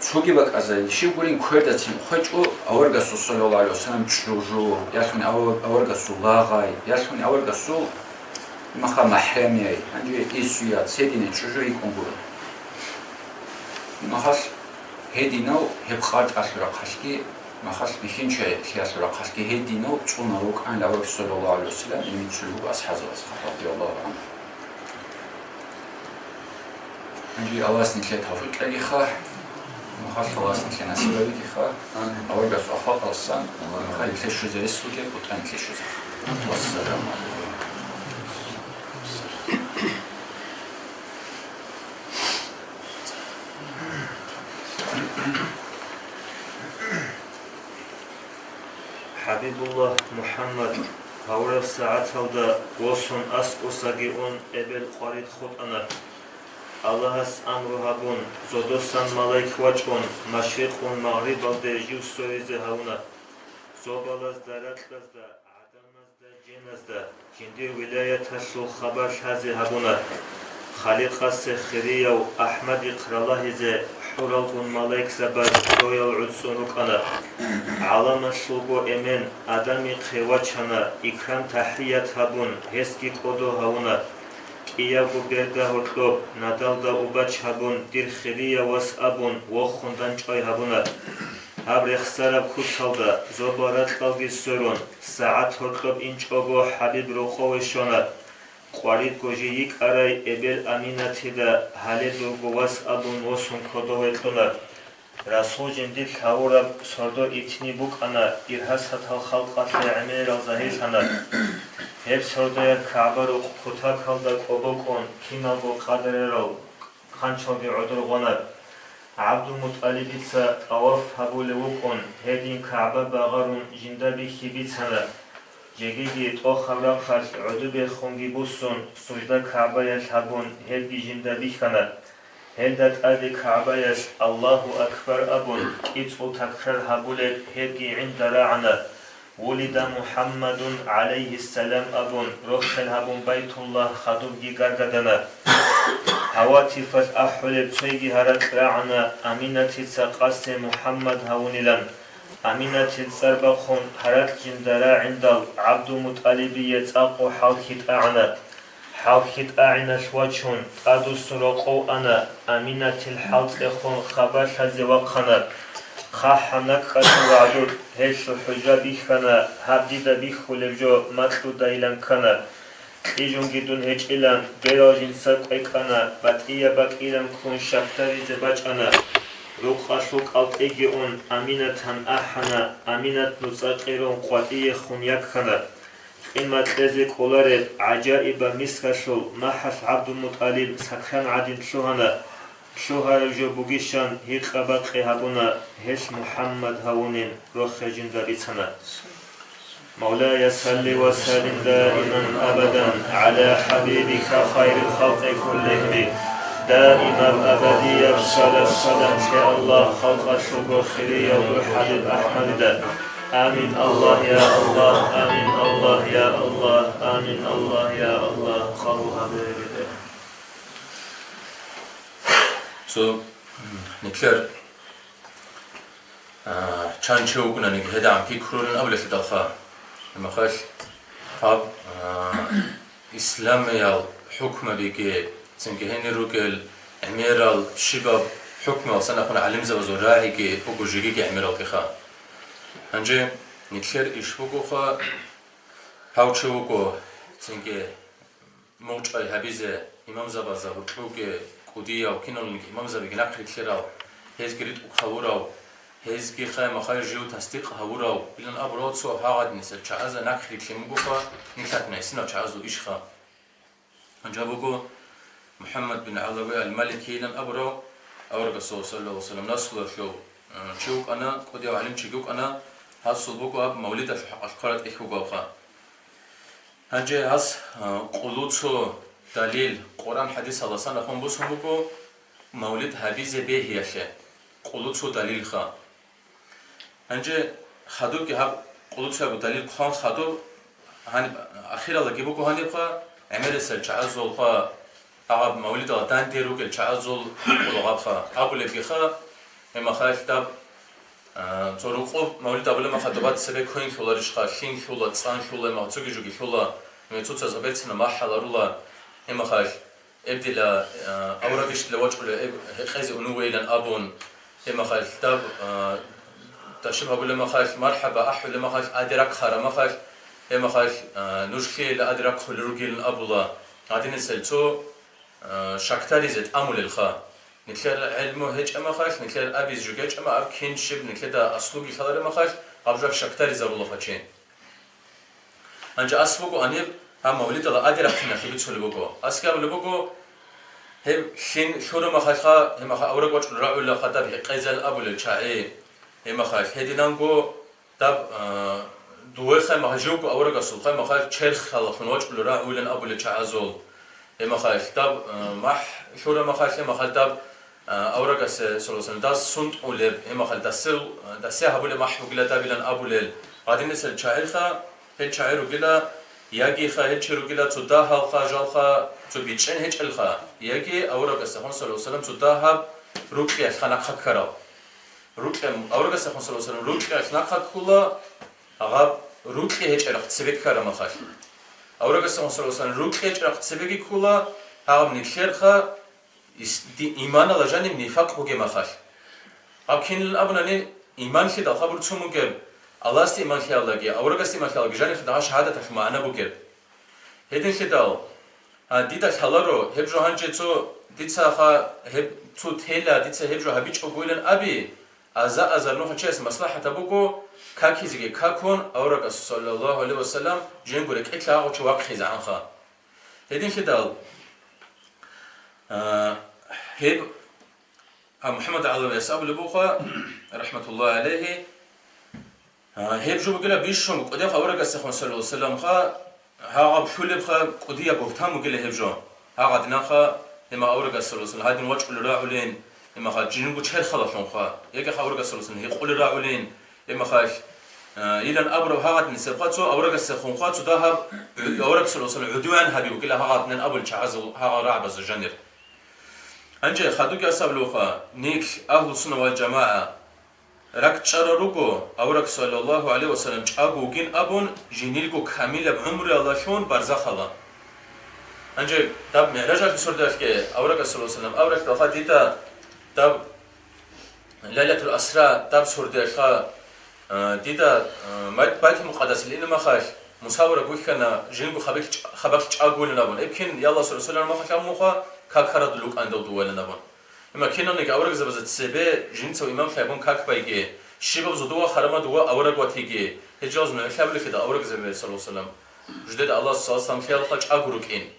цоги бакӀазда щиб гурин квердацин хъвечӀо аварагасул, саллаллагьу гӀалайгьи вассалам, чӀужу, ялъуни ава-, аварагасул лагъай, ялъуни аварагасул, имаха, махӀрамияй, гьанже инсуяц, гьединай чӀужу йикӀун гуро. Имахалъ гьединав гьеб къартӀалъул рахъалъги, махалъ бихьинчилъиялъул рахъалъги гьединав цӀуна рукӀан авараг, саллаллагьу гӀалайгьи вассалам, гьениб цо буго асхӀабзабаз, радияллагьу гӀангьу. Гьанже Аллагьас нилъее тавфикъ кьегиха, махалъ Аллагьас нилъее насиб гьабигиха, аварагасул ахлакъалсан, махалъ нилъер щвезе рес бугеб, бутӀа нилъер щвезеха. Вассаламу гӀалайкум. ХӀабибуллагь МухӀаммад гьавураб сагӀаталда восун аскӀосаги ун эбел къварид хутӀана. Аллагьас амру гьабун, зодосан малаик вачӀун, машрикъун магърибалде жив сойизе гьавуна. Зобалазда, ракьазда, гӀадамазда, жиназда жиндир вилаяталъул хабар лъазе гьабуна. Халикъасе хирияв АхӀмадихъ ралагьизе хӀуралгун малаикзабаз доял гӀуцӀцӀун рукӀана. ГӀаламалъулго эмен Адамихъе вачана, икрам-тахӀият гьабун, гьесги кӀодо гьавуна. КӀиябго берда гьоркьоб надалда убач гьабун, дир хирияв вас абун, вохун дандчӀвай гьабуна. Гьаб рехсараб куцалда зобал-ракьалги сверун, сагӀат гьоркьоб инчӀого ХӀабиб рокъове щвана. Къваридго жий йикӀарай эбел Аминатида гьале дурго вас абун восун кодове кьуна. Расул жиндилъ гьавураб сордо итни букӀана, иргьасатал халкъалъе гӀемерал загьирлъана. Гьеб сордояр КагӀба-рукъ кутакалда кӀобокӀун, киналго къадарарал хъанчалги гӀодор гъуна. ГӀабдулмутӀалибица тӀаваф гьабулев вукӀун, гьедин КагӀба багъарун жинда бихьи бицана. Жегиги тӀохаб рахъалъ гӀодобехунги буссун, сужда КагӀбаялъ гьабун, гьебги жинда бихьана. Гьелда тӀаде КагӀбаялъ «Аллагьу акбар» абун, кӀицӀул такрар гьабулеб гьебги гӀинда рагӀана. «Вулида МухӀаммадун гӀалайгьиссалам» абун, рохел гьабун Байтуллагь хадубги гаргадана. Гьаватифалъ ахӀулеб цойги гьаракь рагӀана Аминатица Къасем МухӀаммад гьавунилан. Аминатил цӀар бахъун гьаракь жинда рагӀиндал ГӀабдулмутӀалибие цӀакъго хӀалхьи тӀагӀана. ХӀалхьи тӀагӀиналъ вачун, тӀадвуссун рокъов ана, Аминатил хӀалцӀехун хабар лъазе вахъана. ХъахӀаб накӀкӀалъул рагӀдулъ гьелъул хӀужра бихьана, гьаб дида бихьулеб жо макьудайилан ккана. Кьижунги дун гьечӀилан, берал жинца кӀвекӀана, батӀияб бакӀилан ккун щакдаризе бачӀана. Рукъалъул кӀалтӀиги ун, Аминатан ахӀана, Аминат нуцӀа къирун къватӀиехун яккана. Къимат кьезе кӀолареб гӀажаибаб мискалъул махӀалъ ГӀабдулмутӀалиб сакран гӀадин лъугьана. Лъугьараб жо бугищан гьикъа-бакъи гьабуна, гьелъ МухӀаммад гьавунин рохел жинда бицана. مولاي صل وسلم دائما أبدا على حبيبك خير الخلق كلهم. Даимаб абадияб салат-салам лъе Аллагь халкъалъулго хирияв дур ХӀабиб АхӀмадида. Амин, Аллагь, я Аллагь, амин, Аллагь, я Аллагь, амин, Аллагь, я Аллагь, къабул гьабе. Цо, м, нилъер, а, чан чи вукӀунаниги гьедагӀан пикрулин абулелъидалха, гьеб мехалъ гьаб, а, исламиял хӀукмабиги, цинги гьенир ругел гӀемерал щибаб хӀукмал санахъун гӀалимзабазул рагӀиги буго жегиги гӀемералдеха. Гьанже нилъер иш бугоха, гьав чи вуго, цинги мугъчӀвай гьабизе имамзабазда гьоркьовги кӀудияв киналниги имамзабиги нахърилълъарал, гьезги ритӀухъ гьавурав, гьезги хай-махай жив тасдикъ гьавурав, илан абурал цо гьагъадинисел чагӀазда нахърилълъин бугоха, нилъатна гьесинал чагӀазул ишха. Гьанже буго МухӀаммад бин ГӀалави ал-Маликийилан абурав, аварагасул саллаллагьу гӀалайгьи ва саллам наслуялъул, э, чи вукӀана, кӀудияв гӀалимчиги вукӀана, гьасул буго аб мавлидалъул хӀакъалъ ккараб тӀехь бугоха. Гьанже гьас, а, къулуцо далил, Къуръан-хӀадисаласан ахун босун буго, мавлид гьабизе бегьиялъе, къулуцо далилха. Гьанже хадубги гьаб къулуцояб далил хъван хадуб, гьаниб ахиралдаги буго гьанибха, гӀемерисел чагӀазулха, гьаб мавлидалда данде ругел чагӀазул буго гьабха, абулебгиха, гьеб мехалъ даб А, цо рукъуб мавлид абулеб мехалъ, доба цебе квен лъоларищха, лъим лъула, цӀан лъула, гьеб мехалъ цоги жоги лъула, гьеб цоцазда берцинаб махӀал гьарула, гьеб мехалъ, эбдила, а, аварагищ дила вачӀула, эб гьекъезе уневейилан абун, гьеб мехалъ даб, а, ташриф гьабулеб мехалъ, мархӀаба ахӀулеб мехалъ, аде рахъараб мехалъ, гьеб мехалъ, а, нуж лъиейила аде рахъулел ругилан абула, гьадинисел цо, а, шактаризе тӀамулелха. Нилъер гӀелму гьечӀеб мехалъ, нилъер абизе жо гьечӀеб мехалъ, аб кин щиб нилъеда аслуги лъалареб мехалъ, гьаб жо шактаризабулаха чи. Гьанже ас буго гьаниб гьаб мавлидалда аде рахъиналъе бицулеб буго. Асги абулеб буго, гьеб лъим лъураб мехалъха, гьеб мехалъ авараг вачӀун рагӀулаха даб гьекъезал абулел чагӀи. Гьеб мехалъ гьединанго Даб, а, дуе хай махал, живго аварагасул хай махал черх халалъун вачӀулел рагӀулин абулел чагӀазул. Гьеб махал даб, а, махӀ лъура махал, гьеб махал даб, а, аварагасе, саллаллагьу гӀалайгьи ва саллам, дас сунтӀулеб, гьеб махал дасел, а, дасе гьабулеб махӀ бугила дабилан абулел. Гьадинисел чагӀилха, гьел чагӀи ругила, яги ха гьел чи ругила цо дагьалха, жалха, цо бичӀчӀен гьечӀелха, яги аварагасехун, саллаллагьу гӀалайгьи ва саллам, цо дагьаб рукьиялъха нахъа ккарал. Рукьа, аварагасехун, саллаллагьу гӀалайгьи ва саллам, рукьа нахъа ккула, гьаб рукьа гьечӀеб рахъ цебе ккараб махалъ. Аварагасехун, саллаллагьу гӀалайгьи ва саллам, рукьа гьечӀеб рахъ цебеги ккула, гьаб нилъерха ис-, ди-, иманалда жаниб нифакъ бугеб махалъ. Гьаб кинилан абунани, иманлъидал хабур цун бугеб, Аллагьасде иманлъиялдаги, аварагасде иманлъиялдаги жаниблъидал гьаб шагьадаталъул магӀна бугеб. Гьединлъидал, А, дида лъаларо, гьеб жо гьанже цо, дица ха, гьеб цо тела, дица гьеб жо гьабичӀогойилан аби, аза-азар нуха чияс маслахӀат гьабуго, какизеги какун, аварагас, саллаллагьу гӀалайгьи ва саллам, жинго рекӀелъа гьагъо чи вахъизегӀанха. Гьединлъидал, а, гьеб А, МухӀаммад ГӀалавияс абулеб буха, рахӀматуллагьи гӀалайгьи, а, гьеб жо бугила бищун кӀудияб аварагасехун, саллаллагьу гӀалайгьи ва салламха, гьагъаб лъулебха кӀудияб бугьтан бугила гьеб жо. Гьагъадинанха, гьема аварагас, саллаллагьу гӀалайгьи ва саллам, гьадин вачӀулел рагӀулин, гьемаха жинго черхалалъунха, яги аварагас, саллаллагьу гӀалайгьи ва саллам, гьекъулел рагӀулин, гьемахалъ, а, илан абураб гьагъадинисебха цо аварагасехунха цо дагьаб, аварагас, саллаллагьу гӀалайгьи ва саллам, гӀудуян гьаби бугила гьагъадинан абулел чагӀазул гьагъал рагӀабазда жанир. Гьанже хадуги асаб луха, нилъ, Агьлу-сунна вал-жамагӀа, ракӀчӀарал руго, авараг, саллаллагьу гӀалайгьи ва саллам, чӀаго вугин абун, жинилго камилаб гӀумруялдалъун барзахалда. Гьанже даб МигӀражалъе сордоялъги аварагас, саллаллагьу гӀалайгьи ва саллам, авараг, ваха, дида даб Лайлатул Асра даб сордоялъха, а, дида, а, Бай-, Байтул-Мукъаддасалъ ина махалъ, Муса авараг вихьана, жинго хабалъ чӀ-, хабалъ чӀагойилан абун. Эб кин, я Аллагь, саллаллагьу гӀалайгьи ва саллам, махалъ абун муха, как гьарад лукӀанидал дувайилан абун. Имма киналниги аварагзабазда цебе жинца имамлъи абун как байги, щибаб зодуга харама дуга авараг ватиги, гьел жалаз нугӀлъабулехъида аварагзабе, саллаллагьу гӀалайгьи ва саллам, жудеда Аллагь, саллаллагьу гӀалайгьи ва саллам, лъиялха чӀаго рукӀин.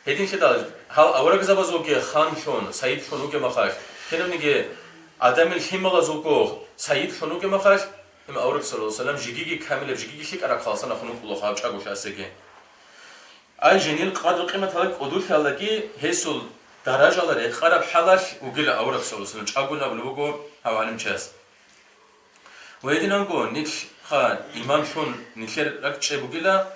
Гьединлъидал гьал аварагзабазулги ханлъун, сайидлъун вугеб махалъ, кинабниги адамил лъималазулго сайидлъун вугеб махалъ, им авараг саллаллагьу гӀалайгьи вассалам жигиги камилаб, жигиги лъикӀараб хъаласан ахун вукӀула гьав чӀаголъасеги. Ай, жинил къадру-къиматалда кӀудулъалаги гьесул даражала рекъараб хӀалалъ вугила авараг саллаллагьу гӀалайгьи вассалам чӀагулин абулеб буго гьав гӀалимчияс. Ва гьединанго нилъха имамлъун нилъер ракӀчӀеб бугила,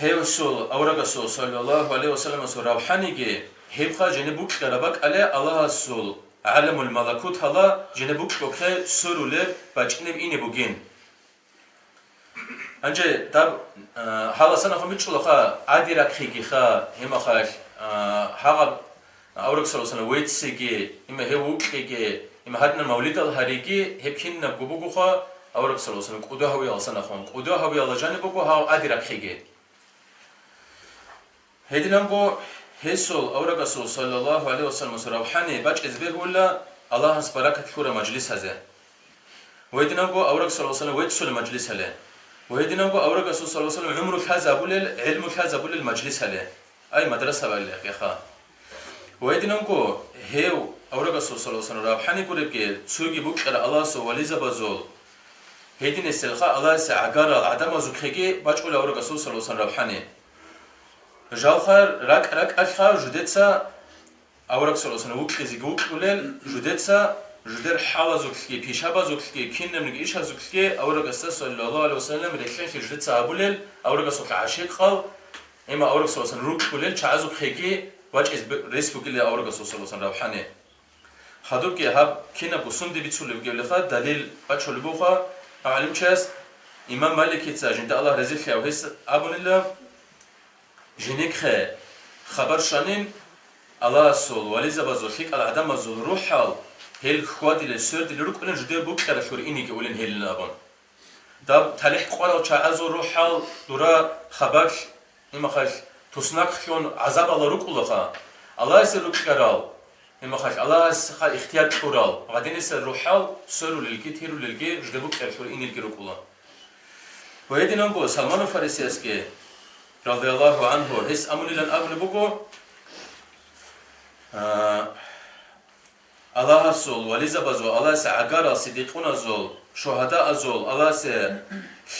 гьевсул аварагасул саллаллагьу гӀалайгьи вассаламасул равхӀаниги, гьебха жине букьараб бакӀалде Аллагьасул гӀаламул малакуталда жине букьухъе сверулеб бачӀинеб ине бугин. Гьанже даб, а, гьаласан ахун бичӀчӀулаха, ади рахъигиха, гьемахалъ, а, гьагъаб авараг саллаллагьу гӀалайгьи вассалам вецциги, има гьев вукьиги, има гьадинаб мавлидал гьариги, гьеб кинабго бугоха авараг саллаллагьу гӀалайгьи вассалам кӀудо гьавияласан ахун. КӀудо гьавиялда жаниб буго гьав ади рахъиги. Гьединанго гьесул аварагасул саллаллагьу гӀалайгьи вассаламасул равхӀани бачӀизе бегьула Аллагьас баракат лъураб мажлисазе. Ва гьединанго авараг саллаллагьу гӀалайгьи вассалам веццулеб мажлисалде. Ва гьединанго аварагасул саллаллагьу гӀалайгьи вассалам гӀумру лъазабулел, гӀилму лъазабулел мажлисалде. Ай, мадрасаялдеха. Ва гьединанго гьев аварагасул саллаллагьу гӀалайгьи вассалам равхӀани гуребги, цоги букьарал Аллагьасул вализабазул, гьединеселха Аллагьасе гӀагарал гӀадамазухъеги бачӀула аварагасул саллаллагьу гӀалайгьи вассалам равхӀани. Жалха ракӀ-ракӀалъха жудеца авараг саллаллагьу гӀалайгьи вассалам вукьизеги вукьулел, жудеца жудер хӀалазулъги, пишабазулъги, кинабниги ишазулъги аварагасда саллаллагьу гӀалайгьи вассалам релълъанлъи жудеца гьабулел, аварагасулъ гӀашикъал, има авараг саллаллагьу гӀалайгьи вассалам рукьулел чагӀазухъеги вачӀиз бе-, рес бугила аварагасул саллаллагьу гӀалайгьи вассалам равхӀани. Хадубги гьаб кинабго сунде бицулеб бугеб лъиха далил бачулеб буха гьав гӀалимчияс. Имам Маликица, жинда Аллагь разилъаяв, гьес абунила, жинехъе хабар щванин, Аллагьасул вализабазул, лъикӀал гӀадамазул рухӀал, гьел хьвадилел, свердилел рукӀунел жудер букьаралъур инеги улин гьелин абун. Даб талихӀ къварал чагӀазул рухӀал дура хабар, имахалъ, туснахълъун гӀазабала рукӀулаха, Аллагьасе рукьарал, имахалъ, Аллагьасха ихтияр кьурал, гъадинисел рухӀал сверулелги, терулелги, жудебукьаралъур инелги рукӀула. Ва гьединанго Салману Фарисиясги, радияллагьу гӀангьу, гьес амунилан абулеб буго, а, Аллагьасул вализабазул, Аллагьасе гӀагарал сидикъуназул, шугьадаазул, Аллагьасе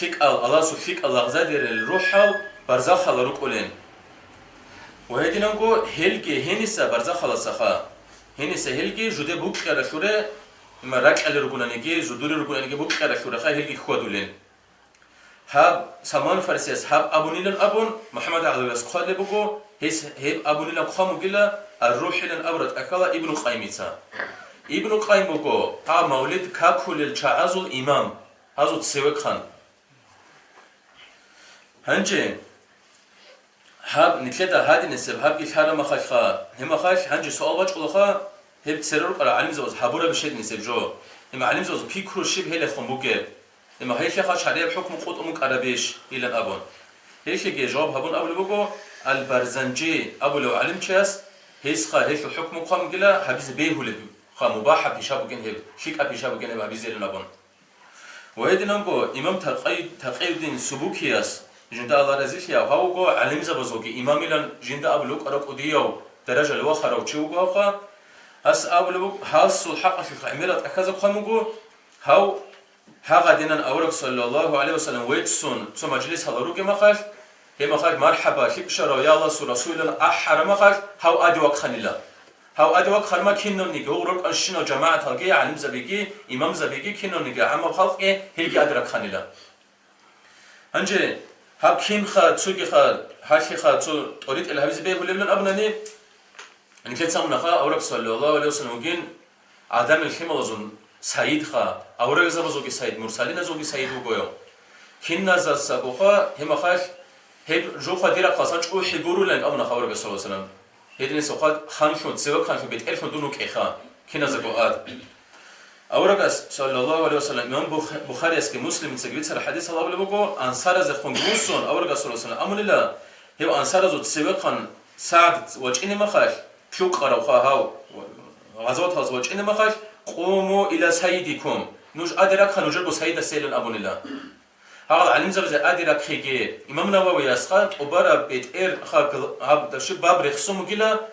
лъикӀал, Аллагьасул лъикӀал лагъзадерил рухӀал барзахалда рукӀулин. Ва гьединанго гьелги гьениса барзахалдасаха, гьениса гьелги жуде букьаралъуре, има ракьалел ругонаниги, зудулел ругонаниги букьаралъуреха гьелги хьвадулин. Гьаб Салман Фарсияс гьаб абунилан абун, МухӀаммад ГӀалавияс хъвалеб буго, гьес гьеб абунилан хъван бугила Ар-РухӀилан абураб тӀахьалда Ибну Къайимица. Ибну Къайим буго гьаб мавлид какулел чагӀазул имам, гьазул цевехъан. Гьанже, гьаб нилъеда гьадинасеб гьабги лъарамахалъха, гьемахалъ гьанже суал бачӀулаха, гьеб церер рукӀарал гӀалимзабаз гьабурабищ гьединасеб жо? Гьеб гӀалимзабаз пикру щиб гьелехун бугеб? Гьеб гьелъехъа шаригӀат хӀукму къотӀун букӀарабищ? Илан абун. Гьелъеги жаваб гьабун абулеб буго, Ал-Барзанжи абулев гӀалимчияс, гьесха гьелъул хӀукму хъван бугила гьабизе бегьулебха, мубахӀаб пиша бугин гьеб, лъикӀаб пиша бугин гьеб гьабизелин абун. Ва гьединанго имам Такъай-, Такъиюддин Субукияс, жинда Аллагь разилъаяв, гьав вуго гӀалимзабазулги имамилан жинда абулев вукӀарав кӀудияв даражалъ вахарав чи вуго гьавха. Гьас абулеб буго, гьасул хӀакъалъулъ гӀемерал тӀахьазаб хъван буго, гьав гьагъадинан авараг саллаллагьу гӀалайгьи вассалам веццун цо мажлис гьаларукӀемахалъ, гьемахалъ мархӀаба, лъикӀ щварав, я Аллагьасул Расулилан ахӀарамахалъ гьав аде вахъанила. Гьав аде вахъарма киналниги, гьугъ рукӀанщинал жамагӀаталги, гӀалимзабиги, имамзабиги, киналниги гӀаммаб халкъги, гьелги аде рахъанила. Гьанже гьаб кинха, цогиха, гьалъиха цо тӀоритӀел гьабизе бегьулевлан абунани, нилъеца амунаха авараг саллаллагьу гӀалайгьи вассалам вугин гӀадамил лъималазул сайидха, аварагзабазулги сайид, мурсалиназулги сайид вугояв. Киназасагоха гьемахалъ гьеб жуха дирахъасан чӀухӀи гурулан абуна аварагас саллаллагьу гӀалайгьи вассалам. Гьединасухъа ханлъун, цеве ханлъун, бетӀерлъун дун вукӀеха, киназаго ад. Аварагас саллаллагьу гӀалайгьи вассалам имам Бух-, Бухариясги Муслимицаги бицараб хӀадис гьалабулеб буго, ансаразехун бусун аварагас саллаллагьу гӀалайгьи вассалам амунила, гьев ансаразул цевехъан СагӀд вачӀинемахалъ, лъукъаравха гьав, гъазаваталъ вачӀинемахалъ, «Къуму иля сайидикум», нуж аде ракка нужерго сайидасейилан абунила. Гьал гӀалимзабазе аде рахъеги, имам Нававиясха тӀубараб бетӀер ха гл-, гьаб даши баб рехсон бугила,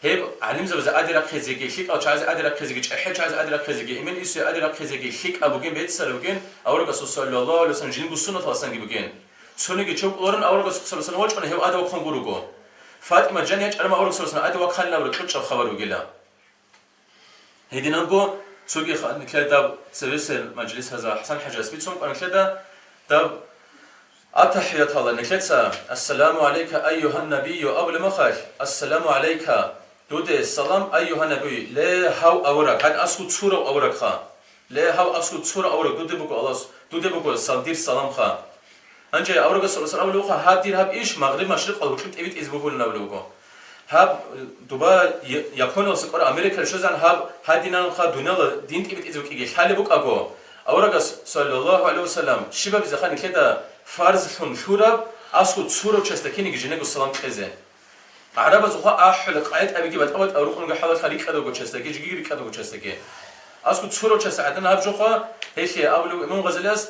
гьеб гӀалимзабазе аде рахъезеги, лъикӀал чагӀазе аде рахъезеги, чӀехӀел чагӀазе аде рахъезеги, эмен-инсуе аде рахъезеги лъикӀаб бугин, беццараб бугин, аварагасул саллаллагьу гӀалайгьи вассалам жиндирго суннаталдасан бугин. Цониги чов кӀоларин аварагас саллаллагьу гӀалайгьи вассалам вачӀуна гьев адав вахъун гуруго. ФатӀимат жан ячӀарама аварагас саллаллагьу гӀалайгьи вассалам аде вахъанила авараг кьучӀаб хабар бугила. Гьединанго цоги ха-, нилъеда даб цевесел мажлисазда ХӀасан-хӀажас бицун кӀван нилъеда даб АттахӀияталда нилъеца: «Ассаламу гӀалайка, айюгьан-набийю», – абулеб махалъ: «Ассаламу гӀалайка, дуде салам, айюгьан-набийю, ле, гьав авараг, гьад асгу цурав аварагха. Ле, гьав асгу цурав авараг, дуде буго Аллагьас, дуде буго сал-, дир саламха». Гьанже аварагас саллаллагьу гӀалайгьи вассалам абулебха: «Гьаб дир гьаб иш магъриб-машрикъал гьоркьоб тӀибитӀизе бугулин», – абулеб буго. Гьаб, э, дуба я-, япониялъа кӀвар Америкалъ щвезегӀан гьаб гьадинанха дунияла дин тӀибитӀизе вукӀиги лъалеб букӀаго, аварагас саллаллагьу гӀалайгьи вассалам щибабизе ха нилъеда фарзлъун лъураб, асгу цурав чиясда кинеги жинего салам кьезе. ГӀарабазухъа ахӀулеб къайтӀабиги батӀа-батӀа рукъунги хӀалалха рикӀкӀадавго чиясдаги, жиги рикӀкӀадавго чиясдаги. Асгу цурав чиясда гӀадин гьаб жоха, гьелъие абулеб Имам Гъазалияс: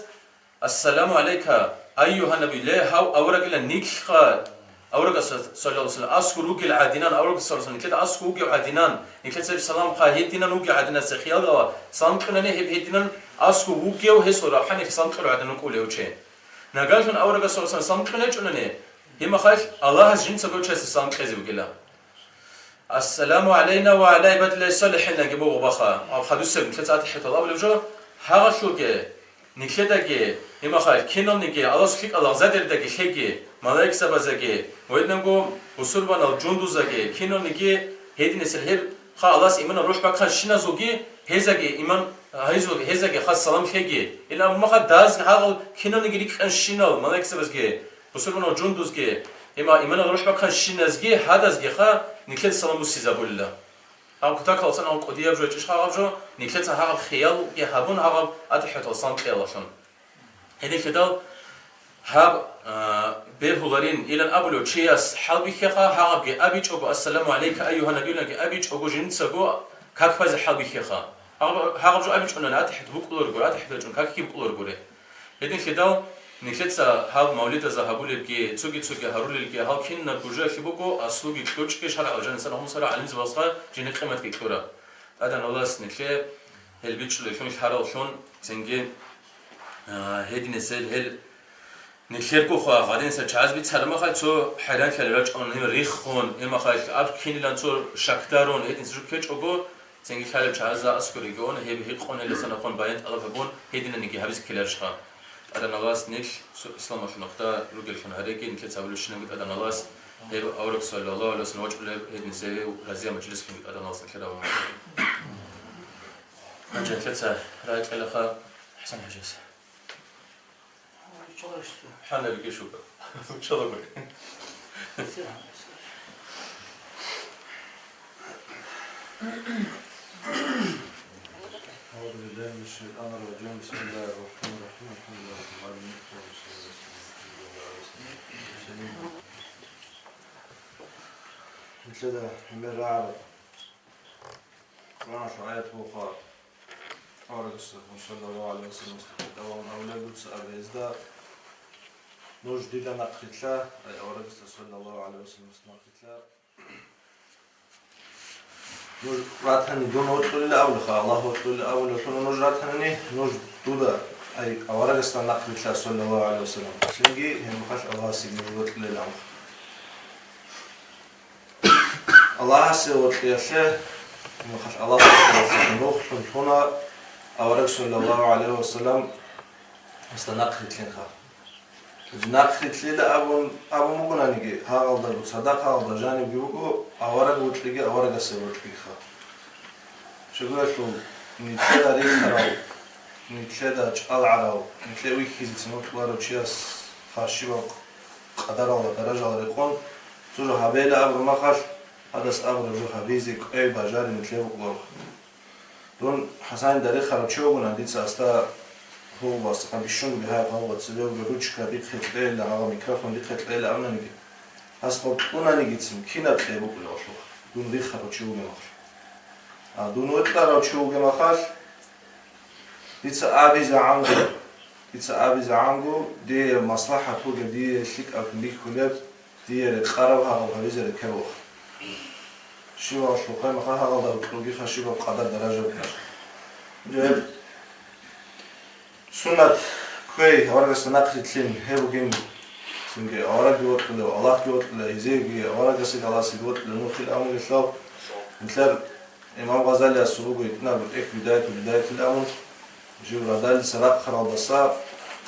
«Ассаламу гӀалайка, айюгьан-набий, ле, гьав аварагила нилъха». Аварагас, саллаллагьу гӀалайгьи вассалам, асгу ругел гӀадинан, аварагас, саллаллагьу гӀалайгьи вассалам, нилъеда асгу вугев гӀадинан, нилъеца гьеб саламха гьединан вугев гӀадинан, цехиялда салам кьунани гьеб гьединан асгу вугев, гьесул рахӀани салам кьурав гӀадинан вукӀулев чи. Нагагьлъун аварагас, саллаллагьу гӀалайгьи вассалам, салам кьун гьечӀунани, гьеб махалъ Аллагьас жинцаго чиясда салам кьезе вугила. «Ассаламу гӀалайна ва гӀала гӀибадиллагьи ссалихӀин», – яги буго баха, гьаб хадусеб нилъеца АттахӀиятал абулеб жо, гьагъалъулги, нилъедаги, имахал киналниги, Аллагьас лъикӀал лагъзадердаги лъеги, малаикзабазаги, ва гьединго бусурбанал жундузаги, киналниги, гьединесел гьеб ха Аллагьас иманал рухӀ бахъанщиназулги, гьезаги иман, гьезул-, гьезаги хас салам лъеги. Ил абумаха даз гьагъал киналниги рикӀкӀанщинал малаикзабазги, бусурбанал жундузги, има-, иманал рухӀ бахъанщиназги, гьадазги ха нилъеда салам буссизабулила. Гьаб кутакалдасан гьаб кӀудияб жо гьечӀищ ха гьаб жо, нилъеца гьагъаб хиялги гьабун гьагъаб АттахӀиятал салам кьеялалъун. Гьединлъидал гьаб, а, бегьуларин илан абулев чияс хӀалбихьеха, гьагъабги абичӀого, «Ассаламу гӀалайка, айюгьа набиюллаги» абичӀого, жинцаго как базе хӀалбихьеха. Гьагъаб-, гьагъаб жо абичӀунани АттахӀият букӀуларгури, АттахӀият бачӀун какги букӀуларгури. Гьединлъидал нилъеца гьаб мавлидазда гьабулебги, цоги-цоги гьарулелги, гьал кинаб гужаялъе буго, аслуги кьучӀги, шаргӀалда жанисан гьумсара гӀалимзабазда жиндир къиматги кьураб. ТӀадегӀанав Аллагьас нилъее гьел бичӀчӀулеллъун, лъараллъун, цинги, а, гьединесел гьел нилъерго хва гъадинса чагӀаз бицараб махал цо хӀайранлъали рачӀун, гьев риххун, гьев махал аб кинилан цо шакдарун, гьединса жо ккечӀого, цинги лъалеб чагӀазда аскӀор регион гьеб гьикъун гьелдасан ахъун баян тӀалаб гьабун, гьединаниги гьабизе ккеларищха? ТӀадегӀанав Аллагьас нилъ цо исламалъул нухда ругеллъун гьареги, нилъеца гьабулебщинабги ТӀадегӀанав Аллагьас гьеб авараг саллаллагьу гӀалайгьи вассалам вачӀулеб гьединсее разия мажлисги ТӀадегӀанав Аллагьас нилъер гьабун. Гьанже нилъеца рагӀи кьелаха ХӀасан-хӀажас. Чоло. ХӀана бикӀе шуга? Чолагури. أعوذ بالله من الشيطان الرجيم. بسم الله الرحمن الرحيم. الحمد لله رب العالمين. اللهم صل وسلم على سيدنا محمد وعلى آله وصحبه وسلم. Нилъеда гьумер рагӀараб Къуръаналъул аят буха, аварагасда, саллаллагьу гӀалайгьи вассалам, абун абулеб буца аб гьезда: «Нуж дида нахърилълъа, ай аварагасда, саллаллагьу гӀалайгьи вассалам, нахърилълъа. Нуж ратани дун вокьулила абулаха, Аллагь вокьулила абулелъул нуж ратани, нуж дуда, ай аварагасда нахърилълъа, саллаллагьу гӀалайгьи вассалам. Цинги гьеб мехалъ Аллагьасеги нуж вокьулила», – абун. Аллагьасе вокьиялъе, Аллагьасе вокьиялъе нухлъун лъуна авараг, саллаллагьу гӀалайгьи вассалам, гьесда нахърилълъинха. Нахърилълъила абун, абун бугонаниги, гьагъалда цадахъ гьагъалда жанибги буго, авараг вокьиги аварагасе вокьигиха. Щайгурелъул нилъеда рихарав, нилъеда чӀалгӀарав, нилъее вихьизецин вокьуларев чияс хъарщибаб къадаралда даражал рекъон, цо жо гьабейла абураб махалъ, гьадас абураб жо гьабизе кӀвей бажари нилъее букӀуларо. Дун ХӀасанида рихарав чи вугони, дица гьасда гьугъбасухъа бищун бигьаяб гьавгъа цебе бугеб ручка дихъе кьейила, гьагъа микрофон дихъе кьейила абунаниги, гьас гъоб кьунанигицин кинаб кьей букӀулеб гьалъухъ, дун рихарав чи вугеб махалъ. А дун вокьарав чи вугеб махалъ, дица абизе гӀанги, Дица абизегӀанго, дие маслахӀат бугеб, дие лъикӀаб бихьулеб, дие рекъараб гьагъаб гьабизе рекерулха. Щибаб лъухъа-махъа гьагъалда букьугиха, щибаб къадар-даража букӀа. Жо гьеб суннат кквей, аварагасда нахърилълъин гьеб бугин, цинги аварагги вокьулев, Аллагьги вокьула, гьезиеги аварагасеги Аллагьасеги вокьула нухил амугелъул, нилъер Имам Гъазалиясул буго гьитӀинаб тӀехь Бидаятул Гьидаятил абун, жив радалица рахъаралдаса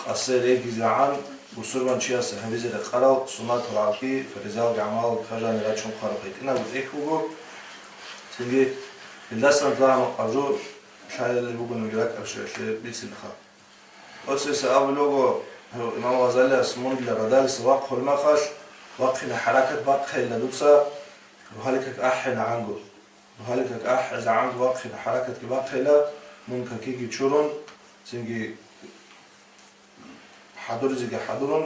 къасе регизегӀан бусурбанчияс гьабизе рекъарал суннаталги, фаризалги гӀамал ккажани рачун хъараб гьитӀинаб тӀехь буго. Цинги гьелдасан загьму къаржу лъалелли бугониги ракӀаб щвелъе бицинха. ТӀоцесе абулего, гьев Имам Гъазалияс мун дила радалица вахъулеб мехалъ, вахъине хӀаракат бахъейила дуца, рухӀалил как ахӀенегӀанго. РухӀалил как ахӀизегӀанго вахъине хӀаракатги бахъейила, мун какиги чурун, цинги хӀадуризеги хӀадурун,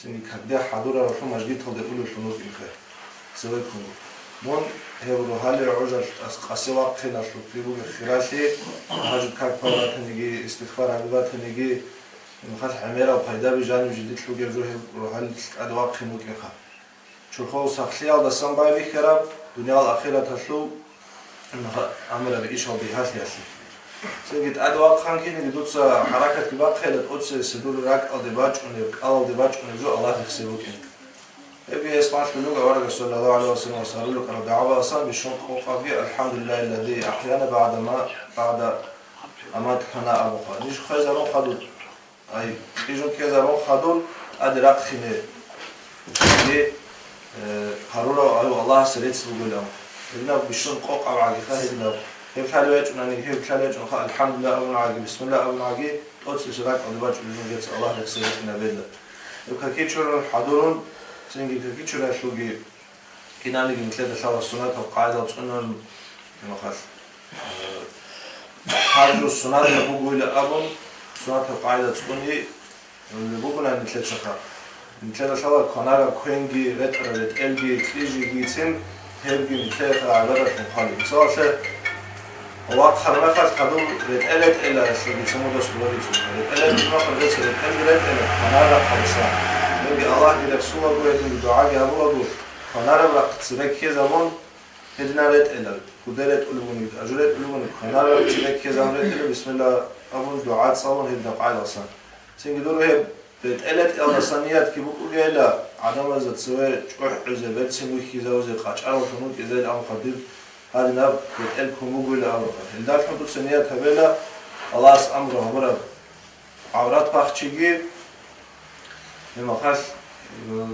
цинги какде хӀадураралъун мажгиталде улевлъун вукӀинха цевеккунго. Мун гьев рухӀалил гӀужалъ къас-, къасе вахъиналъухъги бугеб хиралъи, тагьажуд как бай батаниги, истигъфар гьаби батаниги, мехалъ гӀемерал пайдаби жанив жидилъ бугеб жо гьеб рухӀалил тӀаде вахъин вукӀинха. Чорхол сахлъиялдасан байбихьараб, дуниял ахираталъул амраб ишал бигьалъиялъе. Цинги тӀаде вахъан кинеги дуца хӀаракатги бахъейила, тӀоцесеб дур ракӀалде бачӀунеб, кӀалалде бачӀунеб жо Аллагь рехсей букӀин. Гьебги гьес малъулел руго аварагас, саллаллагьу гӀалайгьи вассалам, ва сарулел къарал дагӀба-, басан бищун къокъабги: «АлхӀамдулиллагьиллади ахӀяна багӀда ма, багӀда ма аматана», абуха. Ниж хвезарун хадуб. Ай, кьижун ккезабун хадур тӀаде рахъине. Цинги, э, гьарурав гьав Аллагьасе рецц бугилан. Гьединаб бищун къокъаб гӀагиха гьединаб. Гьеб лъалев ячӀунани, гьеб лъалев ячӀунха, «АлхӀамдулиллагь» абун гӀаги, «Бисмиллагь» абун гӀаги, тӀоцесеб ракӀалде бачӀунеб жо гьеб Аллагь рехсей букӀинаб гьединаб. Гьеб какичурун хӀадурун, цинги какичураялъулги Киналниги нилъеда лъала сунатал къагӀидал цӀунун, имахалъ. Гьаб жо сунатал бугойила абун, сунатал къагӀида цӀуни бугуна нилъецаха. Нилъеда лъала кванараб квенги, ретӀараб ретӀелги, кьижигицин гьебги нилъеца гӀибадатлъун хъвали. Мисалалъе, вахъараб мехалъ хадуб ретӀел ретӀеларелъулгицин мудас дугьабицун. РетӀел ретӀел мехалъ гьеца ретӀелги ретӀела, кванараб хъалиса. Гьебги Аллагьги рехсулаго, гьединги дугӀаги гьабулаго, Кванараб рахъ цебе ккезабун, гьединан ретӀела, куде ретӀулеб бугониги, ажу ретӀулеб бугониги, кванараб рахъ цебе ккезабун ретӀела, бисмилла абун, дугӀа цӀалун гьеб дакъайласан. Цинги дур гьеб ретӀел ретӀелдасан ниятги букӀугейила, гӀадамазда цеве чӀухӀизе, берцин вихьизавизе, къачӀараллъун вукӀизейил, амма хадуб гьадинаб ретӀел ккун бугойила абураб. Гьелдалъун дуца ният гьабела, Аллагьас амру гьабураб гӀаврат бахчиги, гьеб мехалъ, э,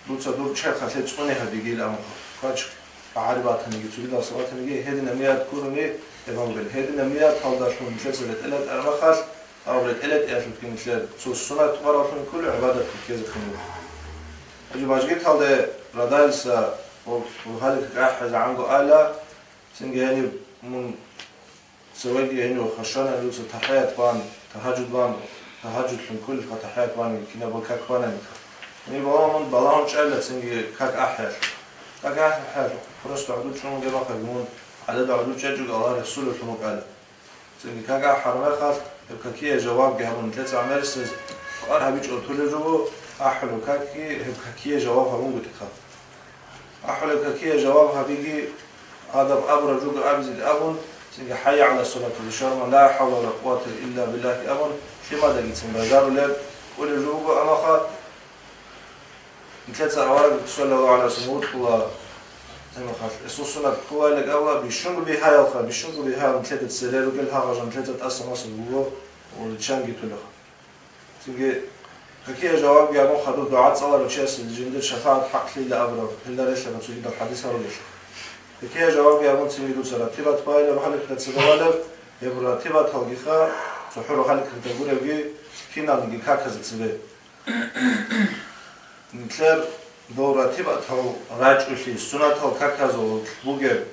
Дуца дур черхалъе цӀуне гьабигейил амухъа, квач багӀари батаниги, цогидал сабатаниги, гьединаб ният ккуруни, гьеб гьабугел. Гьединаб нияталдалъун нилъеца ретӀелатӀ армахалъ, гьав ретӀелатӀиялъулъги нилъер цо сунат бараллъун кколев гӀибадат ккезехъин буго. Гьанже мажгиталде радалиса ва гьаликьахӀезегӀанго ала, цинги гьениб мун Цевеги гьенив хващана, дуца тахӀият бан, тагьажуд бан, тагьажудлъун кколелха тахӀият бани, кинабго как бананиха. Гьениб балагьун, балагьун чӀайла цинги как ахӀиялъ. Как ахӀиялъ, просто гӀодов чӀун гьебахъаги мун, гӀадада гӀодов чӀечӀого Аллагь рехсулевлъун вукӀана. Цинги как ахӀараб мехалъ, гьеб какие жавабги гьабун, нилъеца гӀемерисез кӀвар гьабичӀого тулеб жо буго, ахӀулеб какги гьеб какие жаваб гьабун гутӀиха. АхӀулеб какие жаваб гьабиги, гьадаб абураб жого абизеги абун, цинги «ХӀайя гӀала салат» бишарман, «Ла хӀавла ва ла къуввата илла биллагь» абун, лъимадагицин бажарулеб кколеб жо буго, амаха нилъеца авараг, саллаллагьу гӀалайгьи вассалам, вукьула, гьебмехалъ, гьесул сунат кколайилан абула, бищунго бигьаялха, бищунго бигьаял нилъеда цере ругел гьагъажал нилъеца тӀаса-маса буго, риччанги тулеха. Цинги, какие жавабги гьабун хадуб дугӀа цӀаларав чиясе жиндир шафагӀат хӀакълъила абураб, гьелда релълъана цогидал хӀадис гьарулелъ. Какие жавабги гьабун цинги дуца ратибат байила рухӀалихъда цебе балеб, гьеб ратибаталгиха цохӀо рухӀалихъда гуребги киналниги каказе цебе. Нилъер дов ратибатал рачӀулъи, сунатал каказул бугеб